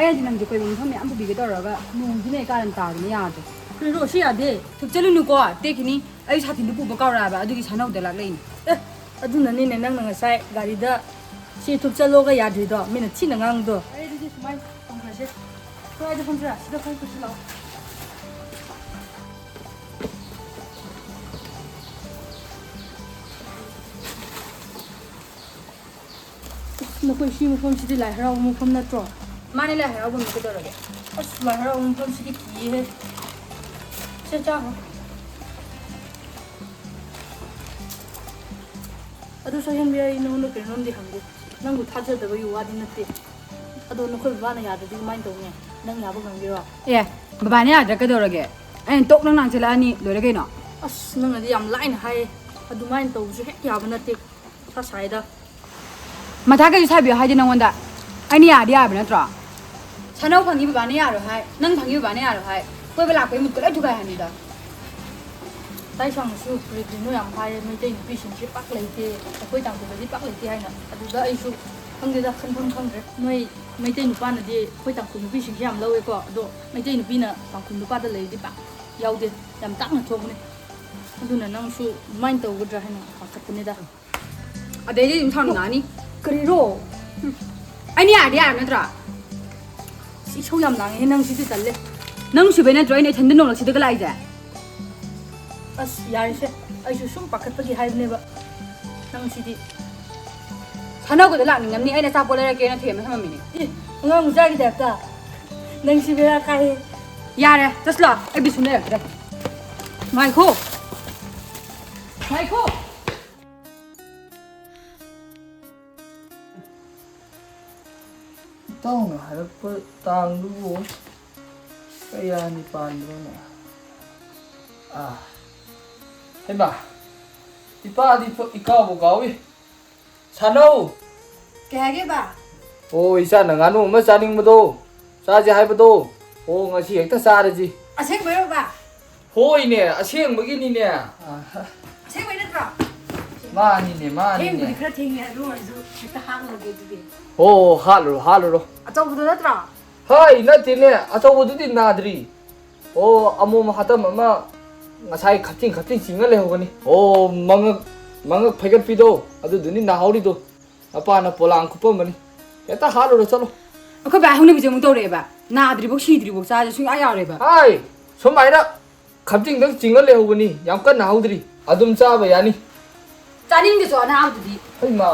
ꯑꯩꯅꯗꯤ ꯅꯪꯁꯦ ꯀꯣꯏꯕ ꯃꯐꯝ ꯃꯌꯥꯝ ꯄꯨꯕꯤꯒꯦ ꯇꯧꯔꯒ ꯅꯣꯡꯁꯤꯅ ꯀꯥꯔꯟ ꯇꯥꯗꯅ ꯌꯥꯗ꯭ꯔꯦ꯫ ꯀꯔꯤꯅꯣ ꯁꯤ ꯌꯥꯗꯦ꯫ ꯊꯨꯞꯆꯜꯂꯨꯅꯨꯀꯣ, ꯇꯦꯛꯈꯤꯅꯤ꯫ ꯑꯩ ꯁꯥꯇꯤꯟꯗꯨ ꯄꯨꯕ ꯀꯥꯎꯔꯛꯑꯕ, ꯑꯗꯨꯒꯤ ꯁꯥꯟꯅꯧꯗ ꯂꯥꯛꯂꯛꯏꯅꯦ꯫ ꯑꯦ, ꯑꯗꯨꯅꯅꯤꯅꯦ ꯅꯪꯅ ꯉꯁꯥꯏ ꯒꯥꯔꯤꯗ ꯁꯤ ꯊꯨꯞꯆꯜꯂꯣꯒ ꯌꯥꯗ꯭ꯔꯤꯗꯣ, ꯃꯤꯅ ꯊꯤꯅ ꯉꯥꯡꯗꯣ꯫ ꯑꯩ ꯑꯗꯨꯗꯤ ꯁꯨꯃꯥꯏꯅ ꯊꯝꯈ꯭ꯔꯁꯦ꯫ ꯁ꯭ꯋꯥꯏꯗ ꯐꯝꯁꯤꯔꯥ? ꯁꯤꯗ ꯐꯝ ꯄꯨꯁꯤꯜꯂꯛꯑꯣ꯫ ꯑꯁ, ꯅꯈꯣꯏ ꯁꯤ ꯃꯐꯝꯁꯤꯗꯤ ꯂꯥꯏ ꯍꯔꯥꯎꯕ ꯃꯐꯝ ꯅꯠꯇ꯭ꯔꯣ? ꯃꯥꯅꯦ, ꯂꯥꯏ ꯍꯔꯥꯎꯕ ꯃꯐꯝ ꯀꯩꯗꯧꯔꯒꯦ? ꯑꯁ, ꯂꯥꯏ ꯍꯔꯥꯎꯕ ꯃꯐꯝꯁꯤꯗꯤ ꯀꯤꯌꯦꯍꯦ꯫ ꯁꯦ, ꯆꯥꯈ꯭ꯔꯣ꯫ ꯑꯗꯨ ꯁꯣꯏꯍꯟꯕꯤ, ꯑꯩ ꯅꯉꯣꯟꯗ ꯀꯩꯅꯣꯝꯗꯤ ꯍꯪꯒꯦ꯫ ꯅꯪꯕꯨ ꯊꯥꯖꯗꯕꯒꯤ ꯋꯥꯗꯤ ꯅꯠꯇꯦ꯫ ꯑꯗꯣ ꯅꯈꯣꯏ ꯕꯕꯥꯅ ꯌꯥꯗ꯭ꯔꯗꯤ ꯀꯃꯥꯏꯅ ꯇꯧꯅꯤ? ꯅꯪ ꯌꯥꯕ ꯉꯝꯒꯦꯔꯣ? ꯑꯦ, ꯕꯕꯥꯅ ꯌꯥꯗ꯭ꯔꯥ ꯀꯩꯗꯧꯔꯒꯦ? ꯑꯩꯅ ꯇꯣꯛ ꯅꯪ ꯉꯥꯡꯁꯤꯜꯂꯛꯑꯅꯤ, ꯂꯣꯏꯔꯦ ꯀꯩꯅꯣ꯫ ꯑꯁ, ꯅꯪꯅꯗꯤ ꯌꯥꯝ ꯂꯥꯏꯅ ꯍꯥꯏꯌꯦ꯫ ꯑꯗꯨꯃꯥꯏꯅ ꯇꯧꯕꯁꯨ ꯍꯦꯛ ꯌꯥꯕ ꯅꯠꯇꯦ꯫ ꯃꯊꯥ ꯁꯥꯏꯗ꯫ ꯃꯊꯥ ꯀꯩꯁꯨ ꯁꯥꯕꯤꯌꯨ ꯍꯥꯏꯗꯤ ꯅꯪꯉꯣꯟꯗ꯫ ꯑꯩꯅ ꯌꯥꯔꯗꯤ ꯌꯥꯔꯕ ꯅꯠꯇ꯭ꯔꯣ? ꯁꯥꯟꯅꯧ ꯐꯪꯉꯤ ꯕꯕꯥꯅ ꯌꯥꯔꯣꯏ ꯍꯥꯏ, ꯅꯪ ꯐꯪꯉꯤ ꯕꯕꯥꯅ ꯌꯥꯔꯣꯏ ꯍꯥꯏ, ꯀꯣꯏꯕ ꯂꯥꯛꯄꯒꯤ ꯃꯨꯠꯀ ꯂꯣꯏ ꯊꯨꯒꯥꯏ ꯍꯥꯏꯕꯅꯤꯗ꯫ ꯇꯥꯏꯁꯪꯅꯁꯨ ꯀꯔꯤ ꯀꯔꯤꯅꯣ ꯌꯥꯝ ꯍꯥꯏꯌꯦ, ꯃꯩꯇꯩ ꯅꯨꯄꯤꯁꯤꯡꯁꯦ ꯄꯥꯛ ꯂꯩꯇꯦ, ꯑꯩꯈꯣꯏ ꯇꯥꯡꯈꯨꯜꯗꯗꯤ ꯄꯥꯛ ꯂꯩꯇꯦ ꯍꯥꯏꯅ꯫ ꯑꯗꯨꯗ ꯑꯩꯁꯨ ꯈꯪꯗꯦꯗ, ꯈꯟꯐꯝ ꯈꯪꯗ꯭ꯔꯦ꯫ ꯅꯣꯏ ꯃꯩꯇꯩ ꯅꯨꯄꯥꯅꯗꯤ ꯑꯩꯈꯣꯏ ꯇꯥꯡꯈꯨꯜ ꯅꯨꯄꯤꯁꯤꯡꯁꯦ ꯌꯥꯝ ꯂꯧꯋꯦꯀꯣ, ꯑꯗꯣ ꯃꯩꯇꯩ ꯅꯨꯄꯤꯅ ꯇꯥꯡꯈꯨꯜ ꯅꯨꯄꯥꯗ ꯂꯩꯔꯗꯤ ꯄꯥꯛ ꯌꯥꯎꯗꯦ, ꯌꯥꯝ ꯇꯥꯡꯅ ꯊꯣꯛꯄꯅꯦ꯫ ꯑꯗꯨꯅ ꯅꯪꯁꯨ ꯑꯗꯨꯃꯥꯏꯅ ꯇꯧꯒꯗ꯭ꯔꯥ ꯍꯥꯏꯅ ꯄꯥꯈꯠꯄꯅꯤꯗ꯫ ꯑꯗꯩꯗꯤ ꯑꯗꯨꯝ ꯁꯥꯎꯅꯤꯡꯉꯛꯑꯅꯤ꯫ ꯀꯔꯤꯔꯣ? ꯑꯩꯅ ꯌꯥꯔꯗꯤ ꯌꯥꯔꯕ ꯅꯠꯇ꯭ꯔꯣ? ꯏꯁꯧ ꯌꯥꯝ ꯂꯥꯡꯉꯦ ꯅꯪ, ꯁꯤꯗꯤ ꯇꯜꯂꯦ꯫ ꯅꯪ ꯁꯤꯕꯩ ꯅꯠꯇ꯭ꯔꯣ ꯑꯩꯅ ꯏꯊꯟꯗ ꯅꯣꯡꯂꯛꯁꯤꯗꯒ ꯂꯥꯛꯏꯁꯦ? ꯑꯁ, ꯌꯥꯔꯦꯁꯦ, ꯑꯩꯁꯨ ꯁꯨꯝ ꯄꯥꯈꯠꯄꯒꯤ ꯍꯥꯏꯕꯅꯦꯕ꯫ ꯅꯪ ꯁꯤꯗꯤ꯫ ꯁꯥꯟꯅꯧꯒꯗ ꯂꯥꯛꯅꯤꯡꯉꯝꯅꯤ, ꯑꯩꯅ ꯑꯆꯥꯄꯣꯠ ꯂꯩꯔꯛꯀꯦꯅ ꯊꯦꯝꯃ ꯊꯝꯃꯝꯃꯤꯅꯦ꯫ ꯑꯦ, ꯑꯉꯥꯡ ꯃꯆꯥꯒꯤ ꯇꯥꯏꯞꯇ꯫ ꯅꯪ ꯁꯤ ꯕꯦꯔꯥ ꯀꯥꯏꯍꯦ꯫ ꯌꯥꯔꯦ, ꯆꯠꯁꯤꯂꯥꯎ, ꯑꯩ ꯕꯤꯠꯁꯨꯝ ꯂꯩꯔꯛꯇ꯭ꯔꯦ꯫ ꯉꯥꯏꯈꯣ꯫ ꯉꯥꯏꯈꯣ꯫ ꯏꯇꯥꯎꯅ ꯍꯥꯏꯔꯛꯄ ꯇꯥꯡꯗꯨꯕꯨ ꯀꯌꯥꯅꯤ ꯄꯥꯟꯕꯅꯣꯅꯦ? ꯑꯥ, ꯍꯩꯃꯥ, ꯏꯄꯥꯗꯤ ꯐ-, ꯏꯀꯥꯎꯕꯨ ꯀꯥꯎꯏ꯫ ꯁꯥꯅꯧ! ꯀꯩ ꯍꯥꯏꯒꯦ, ꯕꯥ? ꯑꯣ, ꯏꯆꯥꯅ ꯉꯥꯅꯨ ꯑꯃ ꯆꯥꯅꯤꯡꯕꯗꯣ, ꯆꯥꯁꯦ ꯍꯥꯏꯕꯗꯣ, ꯑꯣ, ꯉꯁꯤ ꯍꯦꯛꯇ ꯆꯥꯔꯁꯤ꯫ ꯑꯁꯦꯡꯕꯩꯔꯣ, ꯕꯥ? ꯍꯣꯏꯅꯦ, ꯑꯁꯦꯡꯕꯒꯤꯅꯤꯅꯦ꯫ ꯑꯁꯦꯡꯕꯩ ꯅꯠꯇ꯭ꯔꯣ? ꯃꯥꯅꯤꯅꯦ, ꯃꯥꯅꯤꯅꯦ꯫ ꯊꯦꯡꯕꯨꯗꯤ ꯈꯔ ꯊꯦꯡꯉꯦ, ꯑꯗꯨ ꯑꯣꯏꯔꯁꯨ ꯍꯦꯛꯇ ꯍꯥꯠꯂꯨꯔꯒꯦ ꯑꯗꯨꯗꯤ꯫ ꯍꯣ, ꯍꯣ, ꯍꯥꯠꯂꯨꯔꯣ, ꯍꯥꯠꯂꯨꯔꯣ꯫ ꯑꯆꯧꯕꯗꯣ ꯅꯠꯇ꯭ꯔꯣ? ꯍꯥꯏ, ꯅꯠꯇꯦꯅꯦ, ꯑꯆꯧꯕꯗꯨꯗꯤ ꯅꯥꯗ꯭ꯔꯤ꯫ ꯑꯣ, ꯑꯃꯣꯝ ꯍꯥꯇꯝ ꯑꯃ ꯉꯁꯥꯏ ꯈꯞꯆꯤꯡ ꯈꯞꯆꯤꯡ ꯆꯤꯡꯉ ꯂꯩꯍꯧꯕꯅꯤ꯫ ꯑꯣ, ꯃꯉꯛ, ꯃꯉꯛ ꯐꯩꯒꯠꯄꯤꯗꯣ, ꯑꯗꯨꯗꯨꯅꯤ ꯅꯥꯍꯧꯔꯤꯗꯣ꯫ ꯃꯄꯥꯅ ꯄꯣꯂꯥꯡ ꯈꯨꯞꯄꯝꯕꯅꯤ꯫ ꯍꯦꯛꯇ ꯍꯥꯠꯂꯨꯔꯣ ꯆꯠꯂꯣ꯫ ꯑꯩꯈꯣꯏ ꯕꯥ ꯍꯧꯅꯕꯤꯁꯦ ꯑꯃꯨꯛ ꯇꯧꯔꯛꯑꯦꯕ꯫ ꯅꯥꯗ꯭ꯔꯤꯕꯧ ꯁꯤꯗ꯭ꯔꯤꯕꯧ ꯆꯥꯁꯦ ꯁꯨꯡꯌꯥ ꯌꯥꯔꯣꯏꯕ꯫ ꯍꯥꯏ, ꯁꯨꯃꯥꯏꯅ ꯈꯞꯆꯤꯡꯗꯪ ꯆꯤꯡꯉ ꯂꯩꯍꯧꯕꯅꯤ, ꯌꯥꯝ ꯀꯟꯅ ꯍꯧꯗ꯭ꯔꯤ꯫ ꯑꯗꯨꯝ ꯆꯥꯕ ꯌꯥꯅꯤ꯫ ꯆꯥꯅꯤꯡꯗꯦꯁꯨ ꯑꯅꯥꯕꯗꯨꯗꯤ꯫ ꯍꯩꯃꯥ꯫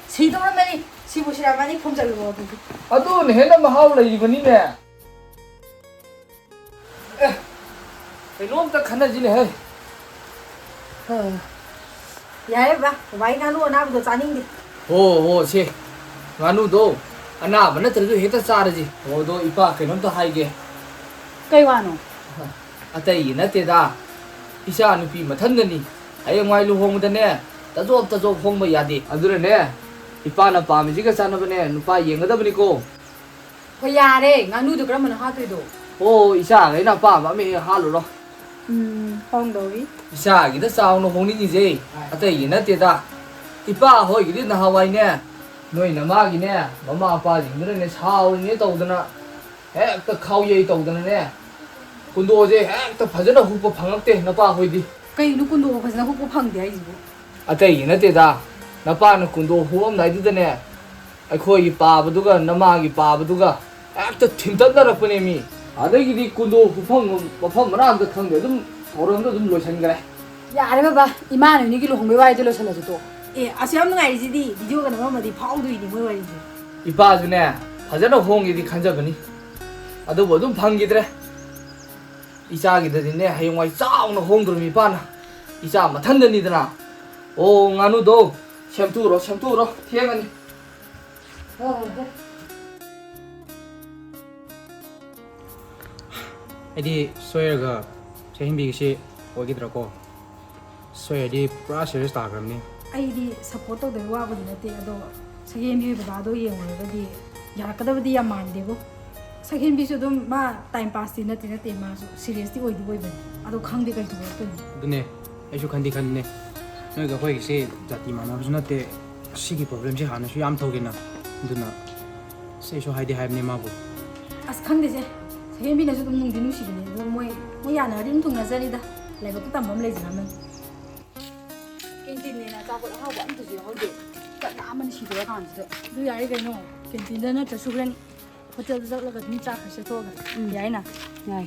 ꯁꯤꯗꯧꯔꯝꯃꯅꯤ꯫ ꯁꯤꯕꯨ ꯁꯤꯔꯝꯃꯅꯤ, ꯈꯣꯝꯖꯜꯂꯨꯔꯣ ꯑꯗꯨꯗꯤ꯫ ꯑꯗꯨꯅ ꯍꯦꯟꯅ ꯃꯍꯥꯎ ꯂꯩꯔꯤꯕꯅꯤꯅꯦ꯫ ꯑꯦ, ꯀꯩꯅꯣꯝꯇ ꯈꯟꯅꯁꯤꯅꯦ, ꯍꯩ꯫ ꯌꯥꯔꯦ ꯕꯥ, ꯕꯥꯏ ꯉꯥꯅꯨ ꯑꯅꯥꯕꯗꯣ ꯆꯥꯅꯤꯡꯗꯦ꯫ ꯍꯣ, ꯍꯣ, ꯁꯦ꯫ ꯉꯥꯅꯨꯗꯣ ꯑꯅꯥꯕ ꯅꯠꯇ꯭ꯔꯁꯨ ꯍꯦꯛꯇ ꯆꯥꯔꯁꯤ꯫ ꯑꯣ, ꯑꯗꯣ ꯏꯄꯥ, ꯀꯩꯅꯣꯝꯇ ꯍꯥꯏꯒꯦ꯫ ꯀꯩ ꯋꯥꯅꯣ? ꯑꯇꯩꯒꯤ ꯅꯠꯇꯦꯗ, ꯏꯆꯥ ꯅꯨꯄꯤ ꯃꯊꯟꯗꯅꯤ꯫ ꯍꯌꯦꯡꯋꯥꯏ ꯂꯨꯍꯣꯡꯕꯗꯅꯦ, ꯇꯖꯣꯞ ꯇꯖꯣꯞ ꯍꯣꯡꯕ ꯌꯥꯗꯦ꯫ ꯑꯗꯨꯅꯅꯦ, ꯏꯄꯥꯅ ꯄꯥꯝꯃꯤꯁꯤꯒ ꯆꯥꯟꯅꯕꯅꯦ ꯅꯨꯄꯥ ꯌꯦꯡꯒꯗꯕꯅꯤꯀꯣ꯫ ꯍꯣꯏ, ꯌꯥꯔꯦ, ꯉꯥꯅꯨꯗꯣ ꯀꯔꯝꯕꯅꯣ ꯍꯥꯠꯇꯣꯏꯗꯣ? ꯑꯣ, ꯏꯆꯥꯈꯩꯅ ꯑꯄꯥꯝꯕ ꯑꯃ ꯍꯦꯛ ꯍꯥꯠꯂꯨꯔꯣ꯫ ꯎꯝ, ꯍꯣꯡꯗꯧꯔꯤ꯫ ꯏꯆꯥꯒꯤꯗ ꯆꯥꯎꯅ ꯍꯣꯡꯅꯤꯡꯉꯤꯁꯦ ꯑꯇꯩꯒꯤ ꯅꯠꯇꯦꯗ, ꯏꯄꯥ ꯍꯣꯏꯒꯤꯗꯤ ꯅꯍꯥꯟꯋꯥꯏꯅꯦ, ꯅꯣꯏ ꯅꯃꯥꯒꯤꯅꯦ, ꯃꯃꯥ ꯃꯄꯥꯁꯤꯡꯗꯨꯅꯅꯦ ꯁꯥꯎꯔꯤꯅꯦ ꯇꯧꯗꯅ, ꯍꯦꯛꯇ ꯈꯥꯎꯌꯩ ꯇꯧꯗꯅꯅꯦ, ꯀꯨꯟꯗꯣꯁꯦ ꯍꯦꯛꯇ ꯐꯖꯅ ꯍꯨꯛꯄ ꯐꯪꯉꯛꯇꯦ ꯅꯄꯥ ꯍꯣꯏꯗꯤ꯫ ꯀꯩꯅꯣ ꯀꯨꯟꯗꯣ ꯐꯖꯅ ꯍꯨꯛꯄ ꯐꯪꯗꯦ ꯍꯥꯏꯁꯤꯕꯨ? ꯑꯇꯩꯒꯤ ꯅꯠꯇꯦꯗ, ꯅꯄꯥꯅ ꯀꯨꯟꯗꯣ ꯍꯨꯛꯑꯝꯗꯥꯏꯗꯨꯗꯅꯦ, ꯑꯩꯈꯣꯏꯒꯤ ꯄꯥꯕꯗꯨꯒ ꯅꯃꯥꯒꯤ ꯄꯥꯕꯗꯨꯒ ꯍꯦꯛꯇ ꯊꯤꯟꯇꯠꯅꯔꯛꯄꯅꯦꯃꯤ꯫ ꯑꯗꯒꯤꯗꯤ ꯀꯨꯟꯗꯣ ꯍꯨꯛꯐꯝ ꯃꯐꯝ ꯃꯔꯥꯡ ꯑꯝꯇ ꯈꯪꯗꯦ, ꯑꯗꯨꯝ ꯊꯧꯔꯝꯗꯣ ꯑꯗꯨꯝ ꯂꯣꯏꯁꯤꯟꯈ꯭ꯔꯦ꯫ ꯌꯥꯔꯦ ꯕꯕꯥ, ꯏꯃꯥ ꯅꯣꯏꯅꯤꯒꯤ ꯂꯨꯍꯣꯡꯕꯩ ꯋꯥꯔꯤꯗꯣ ꯂꯣꯏꯁꯤꯜꯂꯁꯤ ꯇꯣ꯫ ꯑꯦ, ꯑꯁ, ꯌꯥꯝ ꯅꯨꯡꯉꯥꯏꯔꯤꯁꯤꯗꯤ, ꯚꯤꯗꯤꯑꯣꯒ ꯅꯝꯃꯝꯃꯗꯤ ꯐꯥꯎꯗꯣꯏꯅꯤ ꯃꯣꯏ ꯋꯥꯔꯤꯁꯦ꯫ ꯏꯄꯥꯁꯨꯅꯦ, ꯐꯖꯅ ꯍꯣꯡꯒꯦꯗꯤ ꯈꯟꯖꯕꯅꯤ, ꯑꯗꯨꯕꯨ ꯑꯗꯨꯝ ꯐꯪꯈꯤꯗ꯭ꯔꯦ꯫ ꯏꯆꯥꯒꯤꯗꯗꯤꯅꯦ, ꯍꯌꯦꯡꯋꯥꯏ ꯆꯥꯎꯅ ꯍꯣꯡꯗꯣꯔꯤꯃꯤ ꯏꯄꯥꯅ꯫ ꯏꯆꯥ ꯃꯊꯟꯗꯅꯤꯗꯅ꯫ ꯑꯣ, ꯉꯥꯅꯨꯗꯣ ꯁꯦꯝꯇꯣꯛꯎꯔꯣ, ꯁꯦꯝꯇꯣꯛꯎꯔꯣ, ꯊꯦꯡꯉꯅꯤ꯫ ꯑꯩꯗꯤ ꯁꯣꯏꯔꯒ ꯁꯦꯝꯍꯟꯕꯤꯒꯦꯁꯤ ꯑꯣꯏꯒꯗ꯭ꯔꯥꯀꯣ? ꯁꯣꯏꯔꯗꯤ ꯄꯨꯔꯥ ꯁꯦꯔꯤꯌꯁ ꯇꯥꯈ꯭ꯔꯕꯅꯤ꯫ ꯑꯩꯗꯤ ꯁꯞꯄꯣꯔꯠ ꯇꯧꯗꯕꯩ ꯋꯥꯕꯨꯗꯤ ꯅꯠꯇꯦ, ꯑꯗꯣ ꯁꯛꯍꯦꯟꯕꯤ ꯕꯕꯥꯗꯣ ꯌꯦꯡꯉꯨꯔꯒꯗꯤ ꯌꯥꯔꯛꯀꯗꯕꯗꯤ ꯌꯥꯝ ꯃꯥꯟꯗꯦꯕꯣ꯫ ꯁꯛꯍꯦꯟꯕꯤꯁꯨ ꯑꯗꯨꯝ ꯃꯥ ꯇꯥꯏꯝ ꯄꯥꯁꯇꯤ ꯅꯠꯇꯦ ꯅꯠꯇꯦ, ꯃꯥꯁꯨ ꯁꯤꯔꯤꯌꯁꯇꯤ ꯑꯣꯏꯗꯤ ꯑꯣꯏꯕꯅꯤ꯫ ꯑꯗꯣ ꯈꯪꯗꯦ ꯀꯩ ꯊꯣꯛꯂꯛꯇꯣꯏꯅꯣ꯫ ꯑꯗꯨꯅꯦ, ꯑꯩꯁꯨ ꯈꯟꯗꯤ ꯈꯟꯕꯅꯦ, ꯅꯣꯏꯒ ꯑꯩꯈꯣꯏꯒꯁꯦ ꯖꯥꯇꯤ ꯃꯥꯟꯅꯕꯁꯨ ꯅꯠꯇꯦ꯫ ꯁꯤꯒꯤ ꯄ꯭ꯔꯣꯕ꯭ꯂꯦꯝꯁꯦ ꯍꯥꯟꯅꯁꯨ ꯌꯥꯝ ꯊꯣꯛꯀꯦꯅ, ꯑꯗꯨꯅ ꯑꯁ, ꯑꯩꯁꯨ ꯍꯥꯏꯗꯤ ꯍꯥꯏꯕꯅꯦ ꯃꯥꯕꯨ꯫ ꯈꯪꯗꯦꯁꯦ, ꯁꯦꯀꯦꯟꯕꯤꯅꯁꯨ ꯑꯗꯨꯝ ꯅꯨꯡꯗꯤ ꯅꯨꯡꯁꯤꯕꯅꯦ, ꯑꯗꯣ ꯃꯣꯏ, ꯃꯣꯏ ꯌꯥꯅꯔꯗꯤ ꯑꯗꯨꯝ ꯊꯨꯡꯅꯖꯅꯤꯗ, ꯂꯥꯏꯕꯛꯇ ꯇꯝꯕ ꯑꯃ ꯂꯩꯖꯔꯝꯃꯅꯤ꯫ ꯀꯦꯟꯇꯤꯟꯅꯦꯅ ꯑꯆꯥꯄꯣꯠ ꯑꯍꯥꯎꯕ ꯑꯝꯇꯁꯨ ꯌꯥꯎꯍꯧꯗꯦ꯫ ꯆꯥꯛ ꯂꯥꯝꯕꯅ ꯁꯤꯗꯣꯔꯀꯥꯟꯁꯤꯗ꯫ ꯑꯗꯨ ꯌꯥꯔꯦ ꯀꯩꯅꯣ, ꯀꯦꯟꯇꯤꯟꯗ ꯅꯠꯇ꯭ꯔꯁꯨ ꯍꯣꯔꯦꯟ ꯍꯣꯇꯦꯜꯗ ꯆꯠꯂꯒ ꯑꯗꯨꯝ ꯆꯥꯈ꯭ꯔꯁꯦ ꯊꯣꯛꯑꯒ꯫ ꯎꯝ꯫ ꯌꯥꯏꯅ? ꯌꯥꯏ꯫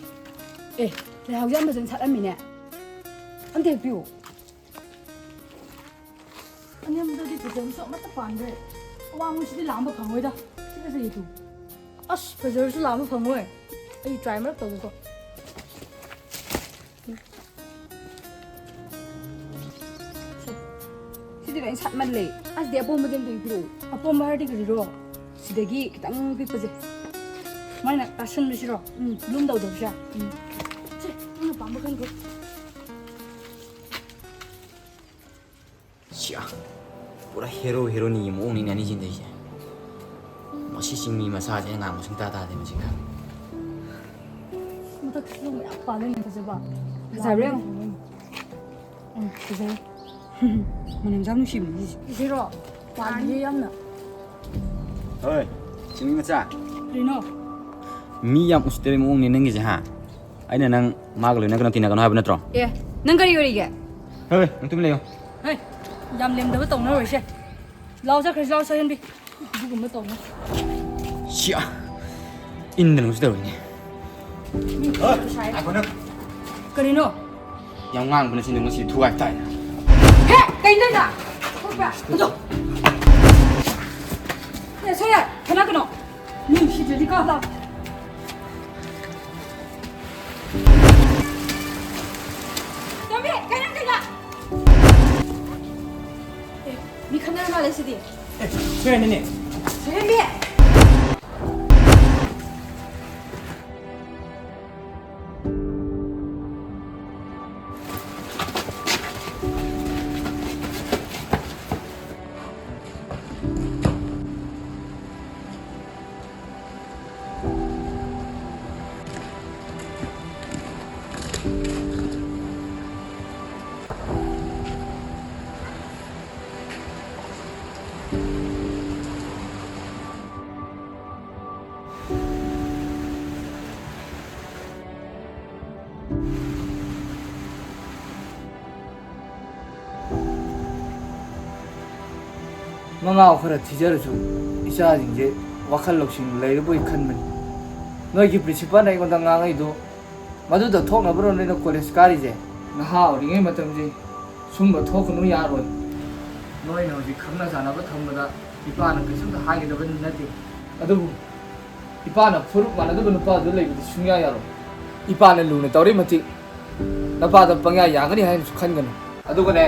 ꯑꯦ, ꯂꯩꯍꯥꯎꯁꯦ ꯌꯥꯝ ꯐꯖꯅ ꯁꯥꯠꯂꯝꯃꯤꯅꯦ꯫ ꯑꯝꯇ ꯍꯦꯛꯄꯤꯌꯨ꯫ ꯑꯅꯦꯝꯕꯗꯗꯤ ꯐꯖꯕꯁꯨ ꯑꯃꯠꯇ ꯄꯥꯟꯗ꯭ꯔꯦ꯫ ꯑꯋꯥꯡꯕꯁꯤꯗꯤ ꯂꯥꯝꯕ ꯐꯪꯉꯣꯏꯗ꯫ ꯁꯤ ꯐꯖꯩꯌꯦ ꯇꯨ꯫ ꯑꯁ, ꯐꯖꯔꯁꯨ ꯂꯥꯝꯕ ꯐꯪꯉꯣꯏ꯫ ꯑꯩ ꯇ꯭ꯔꯥꯏ ꯑꯃꯔꯛ ꯇꯧꯒꯦꯀꯣ꯫ ꯁꯤꯗꯤ ꯂꯣꯏ ꯁꯥꯠꯃꯜꯂꯦ꯫ ꯑꯁꯤꯗꯤ ꯑꯄꯣꯝꯕꯗꯤ ꯑꯝꯇ ꯄꯤꯔꯛꯑꯣ꯫ ꯑꯄꯣꯝꯕ ꯍꯥꯏꯔꯗꯤ ꯀꯔꯤꯔꯣ? ꯁꯤꯗꯒꯤ ꯈꯤꯇꯪ ꯄꯤꯛꯄꯁꯦ꯫ ꯁꯨꯃꯥꯏꯅ ꯇꯥꯁꯟꯕꯁꯤꯔꯣ? ꯎꯝ꯫ ꯕ꯭ꯂꯨꯝ ꯇꯧꯗꯕꯁꯦ? ꯎꯝ꯫ ꯁꯦ, ꯅꯪꯅ ꯄꯥꯝꯕ ꯈꯟꯈ꯭ꯔꯣ꯫ ꯁꯤꯌꯥ, ꯄꯨꯔꯥ ꯍꯦꯔꯣ ꯍꯦꯔꯣꯅꯤꯒꯤ ꯃꯑꯣꯡꯅꯤꯅꯦ ꯑꯅꯤꯁꯤꯅ ꯇꯧꯔꯤꯁꯦ꯫ ꯃꯁꯤ ꯆꯤꯡꯃꯤ ꯃꯆꯥꯁꯦ ꯑꯩꯅ ꯉꯥꯡꯕ ꯁꯨꯡꯇꯥ ꯇꯥꯗꯦ ꯃꯁꯤꯒ꯫ ꯃꯊꯛꯇꯁꯨ ꯃꯌꯥꯝ ꯄꯥꯜꯂꯦꯅꯦ, ꯐꯖꯕ꯫ ꯐꯖꯕ꯭ꯔꯥ ꯌꯦꯡꯉꯣ꯫ ꯎꯝ, ꯐꯖꯩ꯫ ꯃꯅꯝꯁꯨ ꯌꯥꯝ ꯅꯨꯡꯁꯤꯕꯅꯤ ꯁꯤꯁꯦ꯫ ꯁꯤꯔꯣ? ꯄꯥꯜꯂꯤꯌꯦ ꯌꯥꯝꯅ꯫ ꯍꯣꯏ, ꯆꯤꯡꯃꯤ ꯃꯆꯥ꯫ ꯀꯔꯤꯅꯣ? ꯃꯤ ꯌꯥꯝ ꯎꯁꯤꯠꯇꯕꯩ ꯃꯑꯣꯡꯅꯦ ꯅꯪꯒꯤꯁꯦ, ꯍꯥ? ꯑꯩꯅ ꯅꯪ ꯃꯥꯒ ꯂꯣꯏꯅꯒꯅꯣ, ꯇꯤꯟꯅꯒꯅꯣ ꯍꯥꯏꯕ ꯅꯠꯇ꯭ꯔꯣ? ꯑꯦ, ꯅꯪ ꯀꯔꯤ ꯑꯣꯏꯔꯤꯒꯦ? ꯍꯣꯏ, ꯅꯪ ꯇꯨꯃꯤꯟ ꯂꯩꯌꯣ꯫ ꯍꯦ, ꯌꯥꯝ ꯂꯦꯝꯗꯕ ꯇꯧꯅꯔꯣꯏꯁꯦ꯫ ꯂꯥꯎ ꯆꯠꯈ꯭ꯔꯁꯤ, ꯂꯥꯎ ꯆꯠꯍꯟꯕꯤ꯫ ꯑꯗꯨꯒꯨꯝꯕ ꯇꯧꯅꯨ꯫ ꯁꯤꯌꯥ! ꯏꯟꯗꯅ ꯍꯧꯖꯤꯛ ꯇꯧꯔꯤꯅꯦ꯫ ꯃꯤ ꯍꯣꯏ, ꯁꯥꯏ꯫ ꯉꯥꯏꯈꯣ ꯅꯪ꯫ ꯀꯔꯤꯅꯣ? ꯌꯥꯝ ꯉꯥꯡꯕꯅ ꯁꯤꯅ ꯉꯁꯤ ꯊꯨꯒꯥꯏ ꯇꯥꯏꯅ꯫ ꯍꯦ! ꯀꯩꯅꯣ ꯅꯪ? ꯊꯣꯛꯄ꯭ꯔꯥ? ꯑꯗꯣ! ꯑꯦ, ꯁꯣꯏꯔꯦ! ꯈꯠꯅꯒꯅꯣ! ꯃꯤ ꯎꯁꯤꯠꯇ꯭ꯔꯗꯤ ꯀꯥ ꯂꯥꯎ꯫ ꯇꯣꯝꯕꯤ, ꯀꯩꯅꯣ ꯀꯩꯅꯣ? ꯑꯦ, ꯃꯤ ꯈꯠꯅꯔ ꯃꯥꯜꯂꯦ ꯁꯤꯗꯤ꯫ ꯑꯦ, ꯁꯣꯏꯔꯦ, ꯅꯦꯅꯦ꯫ ꯁꯣꯏꯔꯦꯝꯕꯤ! ꯃꯉꯥꯎ ꯈꯔ ꯊꯤꯖꯔꯁꯨ ꯏꯆꯥꯁꯤꯡꯁꯦ ꯋꯥꯈꯜ ꯂꯧꯁꯤꯡ ꯂꯩꯔꯕꯣꯏ ꯈꯟꯕꯅꯤ꯫ ꯅꯣꯏꯒꯤ ꯄ꯭ꯔꯤꯟꯁꯤꯄꯥꯜꯅ ꯑꯩꯉꯣꯟꯗ ꯉꯥꯡꯉꯛꯏꯗꯣ ꯃꯗꯨꯗ ꯊꯣꯛꯅꯕꯔꯣ ꯅꯣꯏꯅ ꯀꯣꯂꯦꯖ ꯀꯥꯔꯤꯁꯦ? ꯅꯍꯥ ꯑꯣꯏꯔꯤꯉꯩ ꯃꯇꯝꯁꯤ ꯁꯨꯝꯕ ꯊꯣꯛꯀꯅꯨ ꯌꯥꯔꯣꯏ꯫ ꯅꯣꯏꯅ ꯍꯧꯖꯤꯛ ꯈꯪꯅ ꯆꯥꯟꯅꯕ ꯊꯝꯕꯗ ꯏꯄꯥꯅ ꯀꯩꯁꯨꯝꯇ ꯍꯥꯏꯒꯗꯕ ꯅꯠꯇꯦ꯫ ꯑꯗꯨꯕꯨ ꯏꯄꯥꯅ ꯐꯨꯔꯨꯞ ꯃꯥꯟꯅꯗꯕ ꯅꯨꯄꯥꯗꯨ ꯂꯩꯕꯗꯤ ꯁꯨꯡꯌꯥ ꯌꯥꯔꯣꯏ꯫ ꯏꯄꯥꯅ ꯂꯨꯅ ꯇꯧꯔꯤ ꯃꯇꯤꯛ ꯅꯄꯥꯗ ꯄꯪꯌꯥ ꯌꯥꯒꯅꯤ ꯍꯥꯏꯅꯁꯨ ꯈꯟꯒꯅꯨ꯫ ꯑꯗꯨꯒꯅꯦ,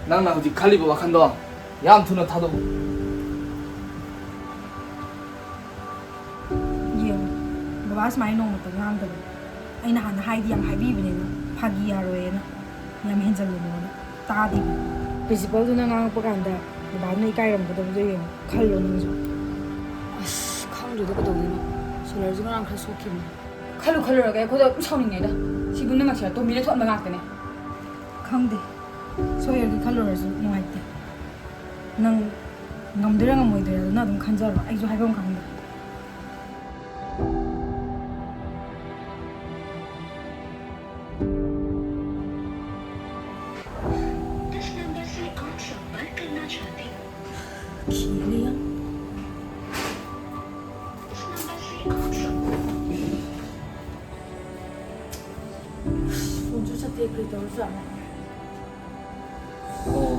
ꯅꯪꯅ ꯍꯧꯖꯤꯛ ꯈꯜꯂꯤꯕ ꯋꯥꯈꯜꯗꯣ ꯌꯥꯝ ꯊꯨꯅ ꯊꯥꯗꯣꯛꯎ꯫ ꯌꯦꯡꯉꯨ, ꯕꯕꯥ ꯁꯨꯃꯥꯏꯅ ꯅꯣꯡꯃꯇ ꯉꯥꯡꯗꯕꯅꯤ꯫ ꯑꯩꯅ ꯍꯥꯟꯅ ꯍꯥꯏꯗꯤ ꯌꯥꯝ ꯍꯥꯏꯕꯤꯕꯅꯤꯅ ꯐꯥꯒꯤ ꯌꯥꯔꯣꯏꯅ꯫ ꯌꯥꯝ ꯍꯦꯟꯖꯜꯂꯨꯅꯣꯅ꯫ ꯇꯥꯗꯦꯕ꯫ ꯄ꯭ꯔꯤꯟꯁꯤꯄꯜꯗꯨꯅ ꯉꯥꯡꯉꯛꯄ ꯀꯥꯟꯗ ꯕꯕꯥꯗꯨꯅ ꯏꯀꯥꯏꯔꯝꯒꯗꯕꯗꯣ ꯌꯦꯡꯉꯣ, ꯈꯜꯂꯣ ꯅꯪꯁꯨ꯫ ꯑꯁ, ꯈꯪꯗ꯭ꯔꯦꯗ ꯀꯩꯗꯧꯗꯣꯏꯅꯣ꯫ ꯁꯣꯂꯔꯁꯨ ꯉꯔꯥꯡ ꯈꯔ ꯁꯣꯛꯈꯤꯕꯅꯦ꯫ ꯈꯜꯂꯨ ꯈꯜꯂꯨꯔꯒ ꯑꯩꯈꯣꯏꯗ ꯑꯗꯨꯝ ꯁꯥꯎꯅꯤꯡꯉꯦꯗ꯫ ꯁꯤ ꯄꯨꯝꯅꯃꯛꯁꯦ ꯇꯣꯝꯕꯤꯅ ꯊꯣꯛꯍꯟꯕ ꯉꯥꯛꯇꯅꯦ꯫ ꯈꯪꯗꯦ꯫ ꯁꯣꯏꯔꯗꯤ ꯈꯜꯂꯨꯔꯁꯨ ꯅꯨꯡꯉꯥꯏꯇꯦ꯫ ꯅꯪ ꯉꯝꯗꯣꯏꯔꯥ ꯉꯝꯃꯣꯏꯗꯣꯏꯔꯥ ꯑꯗꯨꯅ ꯑꯗꯨꯝ ꯈꯟꯖꯔꯣ꯫ ꯑꯩꯁꯨ ꯍꯥꯏꯐꯝ ꯈꯪꯗꯦ꯫ इस नंबर से आप संपर्क करना चाहते हो। खीलिया। इस नंबर से आप संपर्क फोन जो चलते एक रेता हो जाना। ꯑꯣ,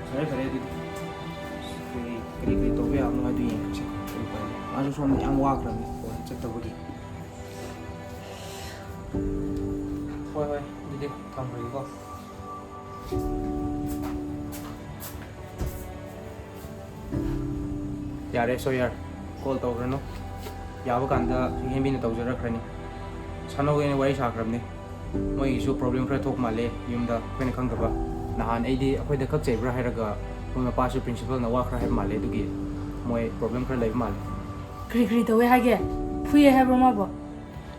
ꯐꯔꯦ, ꯐꯔꯦ ꯑꯗꯨꯗꯤ꯫ ꯑꯩꯈꯣꯏ ꯀꯔꯤ ꯀꯔꯤ ꯇꯧꯕ ꯌꯥꯕꯅꯣ ꯍꯥꯏꯗꯨ ꯌꯦꯡꯈ꯭ꯔꯁꯤ꯫ ꯀꯔꯤ ꯎꯄꯥꯏ ꯂꯩ? ꯃꯥꯁꯨ ꯁꯣꯝꯗ ꯌꯥꯝ ꯋꯥꯈ꯭ꯔꯕꯅꯤ ꯐꯣꯟ ꯆꯠꯇꯕꯒꯤ꯫ ꯍꯣꯏ, ꯍꯣꯏ, ꯑꯗꯨꯗꯤ ꯊꯝꯈ꯭ꯔꯒꯦꯀꯣ꯫ ꯌꯥꯔꯦ ꯁꯣꯌꯔ, ꯀꯣꯜ ꯇꯧꯈ꯭ꯔꯅꯨ꯫ ꯌꯥꯕ ꯀꯥꯟꯗ ꯍꯦꯟꯕꯤꯅ ꯇꯧꯖꯔꯛꯈ꯭ꯔꯅꯤ꯫ ꯁꯥꯟꯅꯧ ꯑꯩꯅ ꯋꯥꯔꯤ ꯁꯥꯈ꯭ꯔꯕꯅꯤ꯫ ꯃꯣꯏꯒꯤꯁꯨ ꯄ꯭ꯔꯣꯕ꯭ꯂꯦꯝ ꯈꯔ ꯊꯣꯛ ꯃꯥꯜꯂꯦ ꯌꯨꯝꯗ, ꯑꯩꯈꯣꯏꯅ ꯈꯪꯗꯕ꯫ ꯅꯍꯥꯟ ꯑꯩꯗꯤ ꯑꯩꯈꯣꯏꯗ ꯈꯛ ꯆꯩꯕ꯭ꯔꯥ ꯍꯥꯏꯔꯒ ꯃꯣꯏ ꯃꯄꯥꯁꯨ ꯄ꯭ꯔꯤꯟꯁꯤꯄꯜꯅ ꯋꯥ ꯈꯔ ꯍꯥꯏꯕ ꯃꯥꯜꯂꯦ, ꯑꯗꯨꯒꯤ ꯃꯣꯏ ꯄ꯭ꯔꯣꯕ꯭ꯂꯦꯝ ꯈꯔ ꯂꯩꯕ ꯃꯥꯜꯂꯦ꯫ ꯀꯔꯤ ꯀꯔꯤ ꯇꯧꯋꯦ ꯍꯥꯏꯒꯦ? ꯐꯨꯏꯌꯦ ꯍꯥꯏꯕ꯭ꯔꯣ ꯃꯥꯕꯣ?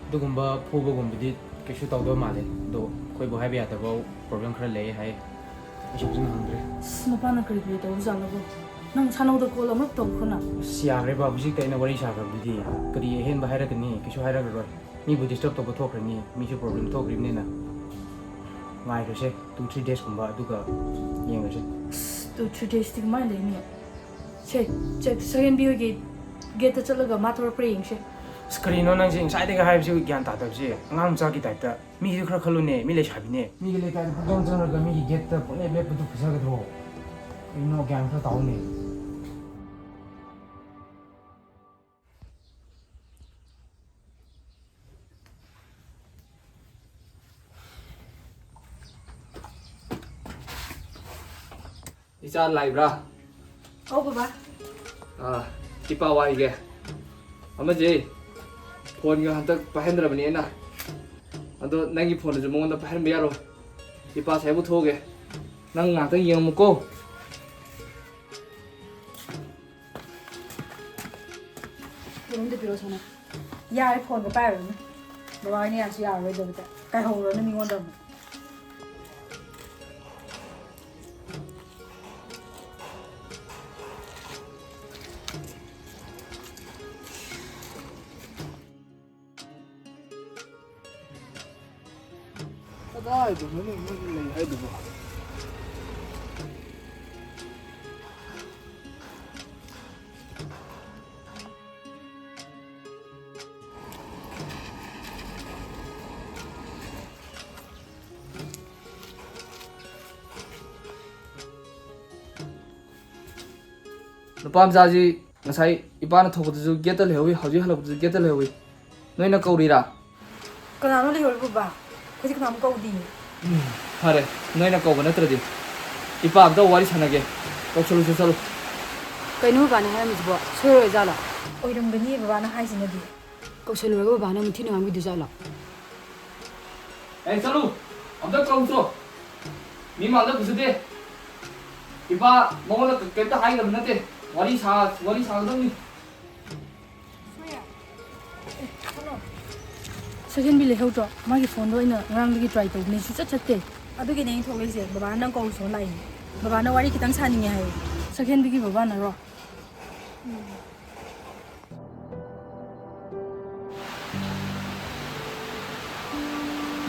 ꯑꯗꯨꯒꯨꯝꯕ ꯐꯨꯕꯒꯨꯝꯕꯗꯤ ꯀꯩꯁꯨ ꯇꯧꯗꯕ ꯃꯥꯜꯂꯦ, ꯑꯗꯣ ꯑꯩꯈꯣꯏꯕꯨ ꯍꯥꯏꯕ ꯌꯥꯗꯕ ꯄ꯭ꯔꯣꯕ꯭ꯂꯦꯝ ꯈꯔ ꯂꯩ ꯍꯥꯏ꯫ ꯑꯩꯁꯨ ꯐꯖꯅ ꯍꯪꯗ꯭ꯔꯦ꯫ ꯑꯁ, ꯃꯄꯥꯅ ꯀꯔꯤ ꯀꯔꯤ ꯇꯧꯕꯖꯥꯠꯂꯀꯣ? ꯅꯪ ꯁꯥꯟꯅꯧꯗ ꯀꯣꯜ ꯑꯃꯨꯛ ꯇꯧꯈ꯭ꯔꯣꯅ꯫ ꯑꯁ, ꯌꯥꯈ꯭ꯔꯦꯕ, ꯍꯧꯖꯤꯛꯇ ꯑꯩꯅ ꯋꯥꯔꯤ ꯁꯥꯈ꯭ꯔꯕꯗꯨꯗꯤ꯫ ꯀꯔꯤ ꯑꯍꯦꯟꯕ ꯍꯥꯏꯔꯛꯀꯅꯤ? ꯀꯩꯁꯨ ꯍꯥꯏꯔꯛꯑꯔꯣꯏ꯫ ꯃꯤꯕꯨ ꯗꯤꯁꯇꯔꯕ ꯇꯧꯕ ꯊꯣꯛꯈ꯭ꯔꯅꯤ, ꯃꯤꯁꯨ ꯄ꯭ꯔꯣꯕ꯭ꯂꯦꯝ ꯊꯣꯛꯈ꯭ꯔꯤꯕꯅꯤꯅ꯫ ꯉꯥꯏꯈ꯭ꯔꯁꯦ, ꯇꯨ ꯊ꯭ꯔꯤ ꯗꯦꯖꯀꯨꯝꯕ, ꯑꯗꯨꯒ ꯌꯦꯡꯉꯁꯦ꯫ ꯑꯁ, Two three days ꯇꯤ ꯀꯃꯥꯏꯅ ꯂꯩꯅꯤ? ꯁꯦ, ꯁꯦ, ꯁꯔꯦꯟꯕꯤ ꯍꯣꯏꯒꯤ gate ꯇ ꯆꯠꯂꯒ ꯃꯥ ꯊꯣꯔꯛꯄ꯭ꯔꯥ ꯌꯦꯡꯁꯦ꯫ ꯑꯁ, ꯀꯔꯤꯅꯣ ꯅꯪꯁꯦ ꯉꯁꯥꯏꯗꯒꯤ ꯍꯥꯏꯕꯁꯤ ꯒ꯭ꯌꯥꯟ ꯇꯥꯗꯕꯁꯤ? ꯑꯉꯥꯡ ꯃꯆꯥꯒꯤ type ꯇ꯫ ꯃꯤꯒꯤꯁꯨ ꯈꯔ ꯈꯜꯂꯨꯅꯦ, ꯃꯤ ꯂꯩꯁꯥꯕꯤꯅꯦ꯫ ꯃꯤꯒꯤ ꯂꯩꯀꯥꯏꯗ ꯄꯨꯡꯆꯪ ꯆꯪꯉꯒ ꯃꯤꯒꯤ gate ꯇ ꯄꯨꯡꯂꯦꯞ ꯂꯦꯞꯄꯗꯨ ꯐꯖꯒꯗ꯭ꯔꯣ? ꯀꯔꯤꯅꯣ, ꯒ꯭ꯌꯥꯟ ꯈꯔ ꯇꯥꯎꯅꯦ꯫ ꯏꯆꯥ ꯂꯥꯛꯏꯕ꯭ꯔꯥ? ꯑꯧ, ꯕꯕꯥ꯫ ꯑꯥ, ꯏꯄꯥ ꯋꯥꯏꯒꯦ꯫ ꯑꯃꯁꯦ, phone ꯒ ꯍꯟꯗꯛ ꯄꯥꯏꯍꯟꯗ꯭ꯔꯕꯅꯤ ꯑꯩꯅ꯫ ꯑꯗꯣ ꯅꯪꯒꯤ phone ꯗꯨꯁꯨ ꯃꯉꯣꯟꯗ ꯄꯥꯏꯍꯟꯕ ꯌꯥꯔꯣꯏ꯫ ꯏꯄꯥ ꯁ꯭ꯋꯥꯏꯕꯨ ꯊꯣꯛꯑꯒꯦ꯫ ꯅꯪ ꯉꯥꯛꯇꯪ ꯌꯦꯡꯉꯝꯃꯨꯀꯣ꯫ ꯀꯩꯅꯣꯝꯇ ꯄꯤꯔꯛꯑꯣ, ꯁꯣꯅꯥ꯫ ꯌꯥꯔꯦ, phone ꯒ ꯄꯥꯏꯔꯨꯔꯅꯨ꯫ ꯕꯕꯥ ꯍꯣꯏꯅ ꯌꯥꯁꯨ ꯌꯥꯔꯔꯣꯏꯗꯕꯗ꯫ ꯀꯥꯏꯍꯧꯔꯨꯔꯅꯨ ꯃꯤꯉꯣꯟꯗ ꯑꯃꯨꯛ꯫ ꯀꯗꯥꯏꯗꯅꯣꯅꯦ ꯃꯣꯏꯅ ꯂꯩ ꯍꯥꯏꯗꯨꯕꯣ? ꯅꯨꯄꯥ ꯃꯆꯥꯁꯤ ꯉꯁꯥꯏ ꯏꯄꯥꯅ ꯊꯣꯛꯄꯗꯁꯨ gate ꯇ ꯂꯩꯍꯧꯋꯤ, ꯍꯧꯖꯤꯛ ꯍꯜꯂꯛꯄꯗꯁꯨ gate ꯇ ꯂꯩꯍꯧꯋꯤ꯫ ꯅꯣꯏꯅ ꯀꯧꯔꯤꯔꯥ? ꯀꯅꯥꯅꯣ ꯂꯩꯍꯧꯔꯤꯕꯣ, ꯕꯕꯥ? ꯑꯩꯈꯣꯏꯗꯤ ꯀꯅꯥꯝ ꯀꯧꯗꯤꯌꯦ꯫ ꯎꯝ, ꯐꯔꯦ, ꯅꯣꯏꯅ ꯀꯧꯕ ꯅꯠꯇ꯭ꯔꯗꯤ꯫ ꯏꯄꯥ ꯑꯝꯇ ꯋꯥꯔꯤ ꯁꯥꯟꯅꯒꯦ꯫ ꯀꯧꯁꯜꯂꯨꯁꯦ, ꯆꯠꯂꯨ꯫ ꯀꯩꯅꯣ ꯕꯕꯥꯅ ꯍꯥꯏꯔꯝꯃꯤꯁꯤꯕꯣ? ꯁꯣꯏꯔꯣꯏꯖꯥꯠꯂꯣ? ꯑꯣꯏꯔꯝꯒꯅꯤꯌꯦ ꯕꯕꯥꯅ ꯍꯥꯏꯁꯤꯅꯗꯤ꯫ ꯀꯧꯁꯜꯂꯨꯔꯒ ꯕꯕꯥꯅ ꯑꯃꯨꯛ ꯊꯤꯅ ꯉꯥꯡꯕꯤꯗꯣꯏꯖꯥꯠꯂꯣ? ꯑꯦ, ꯆꯠꯂꯨ! ꯑꯝꯇ ꯀꯧꯆꯣ! ꯃꯤ ꯃꯥꯡꯗ ꯐꯖꯗꯦ! ꯏꯄꯥ ꯃꯉꯣꯟꯗ ꯀ-, ꯀꯩꯝꯇ ꯍꯥꯏꯒꯗꯕ ꯅꯠꯇꯦ꯫ ꯋꯥꯔꯤ ꯁꯥ-, ꯋꯥꯔꯤ ꯁꯥꯒꯗꯕꯅꯤ꯫ ꯁꯔꯦꯟꯕꯤ ꯂꯩꯍꯧꯗ꯭ꯔꯣ? ꯃꯥꯒꯤ phone ꯗꯣ ꯑꯩꯅ ꯉꯔꯥꯡꯗꯒꯤ try ꯇꯧꯕꯅꯦ, ꯁꯨꯡꯆꯠ ꯆꯠꯇꯦ꯫ ꯑꯗꯨꯒꯤꯅꯦ ꯑꯩꯅ ꯊꯣꯛꯂꯛꯏꯁꯦ꯫ ꯕꯕꯥꯅ ꯅꯪ ꯀꯧꯁꯣꯅ ꯂꯥꯛꯏꯅꯦ꯫ ꯕꯕꯥꯅ ꯋꯥꯔꯤ ꯈꯤꯇꯪ ꯁꯥꯅꯤꯡꯉꯦ ꯍꯥꯏꯌꯦ꯫ ꯁꯔꯦꯟꯕꯤꯒꯤ ꯕꯕꯥꯅꯔꯣ?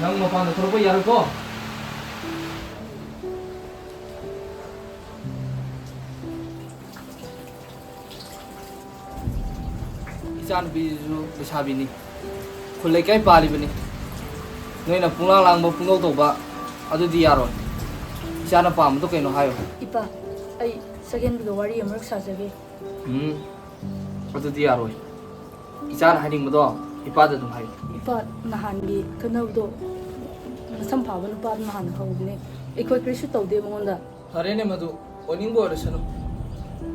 ꯅꯪ ꯃꯄꯥꯟꯗ ꯊꯣꯛꯂꯛꯄ ꯌꯥꯔꯣꯏꯀꯣ꯫ ꯅꯨꯄꯤꯁꯤꯁꯨ ꯂꯩꯁꯥꯕꯤꯅꯤ, ꯈꯨꯜ ꯂꯩꯀꯥꯏ ꯄꯥꯜꯂꯤꯕꯅꯤ꯫ ꯅꯣꯏꯅ ꯄꯨꯡꯂꯥꯡ ꯂꯥꯡꯕ, ꯄꯨꯡꯇꯧ ꯇꯧꯕ, ꯑꯗꯨꯗꯤ ꯌꯥꯔꯣꯏ꯫ ꯏꯆꯥꯅ ꯄꯥꯝꯕꯗꯣ ꯀꯩꯅꯣ ꯍꯥꯏꯌꯣ꯫ ꯏꯄꯥ, ꯑꯩ ꯆꯒꯦꯟꯕꯤꯒ ꯋꯥꯔꯤ ꯑꯃꯨꯔꯛ ꯁꯥꯖꯒꯦ꯫ ꯎꯝ, ꯑꯗꯨꯗꯤ ꯌꯥꯔꯣꯏ꯫ ꯏꯆꯥꯅ ꯍꯥꯏꯅꯤꯡꯕꯗꯣ ꯏꯄꯥꯗ ꯑꯗꯨꯝ ꯍꯥꯏꯌꯨ꯫ ꯏꯄꯥ, ꯅꯍꯥꯟꯒꯤ ꯈꯠꯅꯕꯗꯣ ꯃꯁꯝ ꯐꯥꯕ ꯅꯨꯄꯥꯗꯨꯅ ꯍꯥꯟꯅ ꯍꯧꯕꯅꯦ꯫ ꯑꯩꯈꯣꯏ ꯀꯔꯤꯁꯨ ꯇꯧꯗꯦ ꯃꯉꯣꯟꯗ꯫ ꯐꯔꯦꯅꯦ, ꯃꯗꯨ ꯑꯣꯏꯅꯤꯡꯕ ꯑꯣꯏꯔꯁꯅꯨ꯫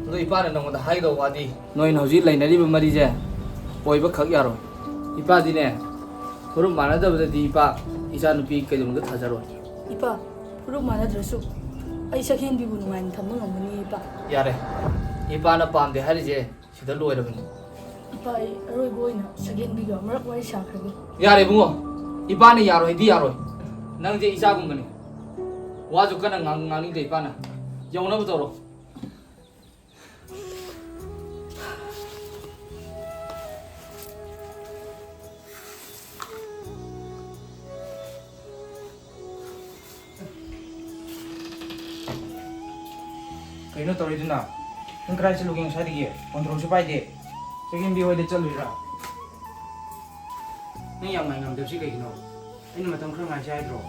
ꯑꯗꯣ ꯏꯄꯥꯅ ꯅꯉꯣꯟꯗ ꯍꯥꯏꯒꯗꯧꯕ ꯋꯥꯗꯤ, ꯅꯣꯏꯅ ꯍꯧꯖꯤꯛ ꯂꯩꯅꯔꯤꯕ ꯃꯔꯤꯁꯦ ꯑꯣꯏꯕ ꯈꯛ ꯌꯥꯔꯣꯏ꯫ ꯏꯄꯥꯗꯤꯅꯦ, ꯐꯨꯔꯨꯞ ꯃꯥꯟꯅꯗꯕꯗꯗꯤ ꯏꯄꯥ ꯏꯆꯥꯅꯨꯄꯤ ꯀꯩꯗꯧꯅꯨꯡꯗ ꯊꯥꯖꯔꯣꯏ꯫ ꯏꯄꯥ, ꯐꯨꯔꯨꯞ ꯃꯥꯟꯅꯗ꯭ꯔꯁꯨ ꯑꯩ ꯁꯛꯍꯦꯟꯕꯤꯕꯨ ꯅꯨꯡꯉꯥꯏꯅ ꯊꯝꯕ ꯉꯝꯒꯅꯤ, ꯏꯄꯥ꯫ ꯌꯥꯔꯦ, ꯏꯄꯥꯅ ꯄꯥꯝꯗꯦ ꯍꯥꯏꯔꯤꯁꯦ ꯁꯤꯗ ꯂꯣꯏꯔꯕꯅꯤ꯫ ꯏꯄꯥ, ꯑꯩ ꯑꯔꯣꯏꯕ ꯑꯣꯏꯅ ꯁꯛꯍꯦꯟꯕꯤꯒ ꯑꯃꯨꯔꯛ ꯋꯥꯔꯤ ꯁꯥꯈ꯭ꯔꯒꯦ꯫ ꯌꯥꯔꯦ ꯏꯕꯨꯡꯉꯣ, ꯏꯄꯥꯅ ꯌꯥꯔꯣꯏ ꯍꯥꯏꯗꯤ ꯌꯥꯔꯣꯏ꯫ ꯅꯪꯁꯦ ꯏꯆꯥꯒꯨꯝꯕꯅꯤ꯫ ꯋꯥꯁꯨ ꯀꯟꯅ ꯉꯥꯡ-, ꯉꯥꯡꯅꯤꯡꯗꯦ ꯏꯄꯥꯅ꯫ ꯌꯧꯅꯕ ꯇꯧꯔꯣ꯫ ꯀꯩꯅꯣ ꯇꯧꯔꯤꯗꯨꯅ? ꯅꯪ ꯀꯗꯥꯏ ꯆꯠꯂꯨꯒꯦ ꯉꯁꯥꯏꯗꯒꯤ? ꯐꯣꯟ ꯇꯧꯔꯁꯨ ꯄꯥꯏꯗꯦ꯫ ꯆꯒꯦꯝꯕꯤ ꯍꯣꯏꯗ ꯆꯠꯂꯨꯏꯔꯥ? ꯅꯪ ꯌꯥꯝ ꯉꯥꯏ ꯉꯝꯗꯕꯁꯤ ꯀꯩꯒꯤꯅꯣ? ꯑꯩꯅ ꯃꯇꯝ ꯈꯔ ꯉꯥꯏꯁꯦ ꯍꯥꯏꯗ꯭ꯔꯣ?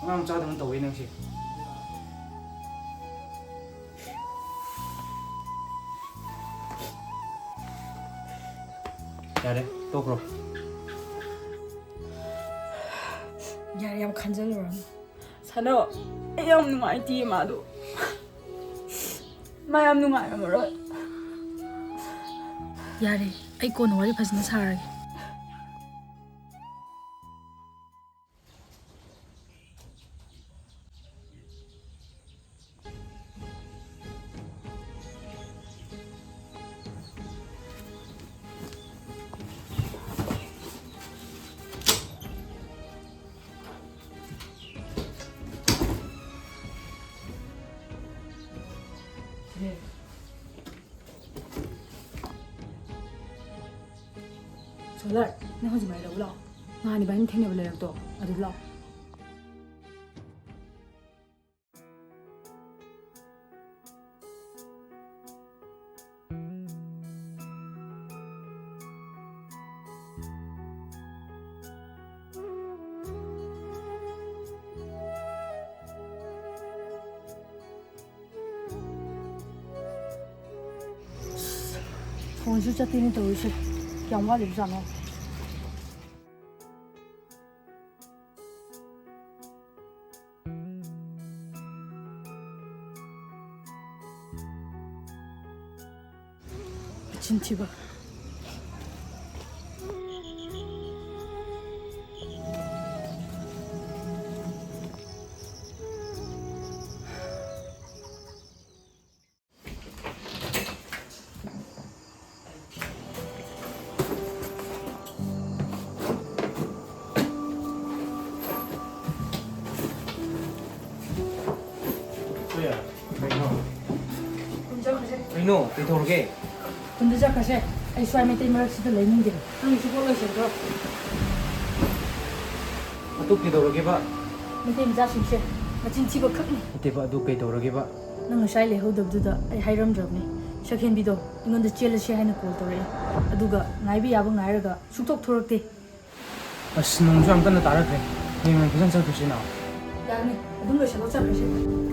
ꯑꯉꯥꯡ ꯃꯆꯥꯗꯧꯅ ꯇꯧꯋꯦ ꯅꯪꯁꯦ꯫ ꯌꯥꯔꯦ, ꯇꯣꯛꯈ꯭ꯔꯣ꯫ ꯌꯥꯔꯦ, ꯌꯥꯝ ꯈꯟꯖꯜꯂꯨꯔꯅꯨ꯫ ꯁꯅꯣ, ꯑꯩ ꯌꯥꯝ ꯅꯨꯡꯉꯥꯏꯇꯤꯌꯦ ꯃꯥꯗꯣ꯫ ꯃꯥ ꯌꯥꯝ ꯅꯨꯡꯉꯥꯏꯔꯝꯃꯔꯣꯏ꯫ ꯌꯥꯔꯦ, ꯑꯩ ꯀꯣꯟꯅ ꯋꯥꯔꯤ ꯐꯖꯅ ꯁꯥꯔꯒꯦ꯫ ꯁꯣꯂꯔ, ꯅꯪ ꯍꯧꯖꯤꯛ ꯃꯩ ꯂꯧꯕ ꯂꯥꯛꯑꯣ꯫ ꯅꯍꯥꯟ ꯏꯕꯥꯅꯤ ꯊꯦꯡꯅꯕ ꯂꯩꯔꯛꯇꯣ, ꯑꯗꯨ ꯂꯥꯛꯑꯣ꯫ ꯐꯣꯟꯁꯨ ꯆꯠꯇꯦꯅꯦ ꯇꯧꯔꯤꯁꯦ꯫ ꯀꯌꯥꯝ ꯋꯥꯠꯂꯤꯕꯖꯥꯠꯅꯣ? ꯃꯆꯤꯟ ꯊꯤꯕ꯫ ꯀꯩꯅꯣ? ꯈꯨꯟ ꯆꯠꯈ꯭ꯔꯁꯦ꯫ ꯀꯩꯅꯣ? ꯀꯩꯗꯧꯔꯒꯦ? ꯈꯨꯟꯗ ꯆꯠꯈ꯭ꯔꯁꯦ꯫ ꯑꯩ ꯁ꯭ꯋꯥꯏ ꯃꯩꯇꯩ ꯃꯔꯛꯁꯤꯗ ꯂꯩꯅꯤꯡꯗꯦ꯫ ꯅꯪꯒꯤꯁꯨ ꯄꯣꯠ ꯂꯣꯏꯁꯤꯟꯈ꯭ꯔꯣ꯫ ꯑꯗꯨ ꯀꯩꯗꯧꯔꯒꯦꯕ? ꯃꯩꯇꯩ ꯃꯆꯥꯁꯤꯡꯁꯦ ꯃꯆꯤꯟ ꯊꯤꯕ ꯈꯛꯅꯤ꯫ ꯅꯠꯇꯦꯕ, ꯑꯗꯨ ꯀꯩꯗꯧꯔꯒꯦꯕ? ꯅꯪ ꯉꯁꯥꯏ ꯂꯩꯍꯧꯗꯕꯗꯨꯗ ꯑꯩ ꯍꯥꯏꯔꯝꯗ꯭ꯔꯕꯅꯤ꯫ ꯁꯛꯍꯦꯟꯕꯤꯗꯣ ꯑꯩꯉꯣꯟꯗ ꯆꯦꯜꯂꯁꯦ ꯍꯥꯏꯅ ꯀꯣꯜ ꯇꯧꯔꯛꯑꯦ꯫ ꯑꯗꯨꯒ ꯉꯥꯏꯕ ꯌꯥꯕ ꯉꯥꯏꯔꯒ ꯁꯨꯡꯊꯣꯛ ꯊꯣꯔꯛꯇꯦ꯫ ꯑꯁ, ꯅꯣꯡꯁꯨ ꯌꯥꯝ ꯀꯟꯅ ꯇꯥꯔꯛꯈ꯭ꯔꯦ꯫ ꯍꯌꯦꯡ ꯑꯣꯏꯅ ꯐꯖꯅ ꯆꯠꯈ꯭ꯔꯁꯤ ꯅꯥꯎ꯫ ꯌꯥꯔꯅꯤ, ꯑꯗꯨꯝ ꯂꯣꯏꯁꯤꯜꯂꯣ, ꯆꯠꯈ꯭ꯔꯁꯤ꯫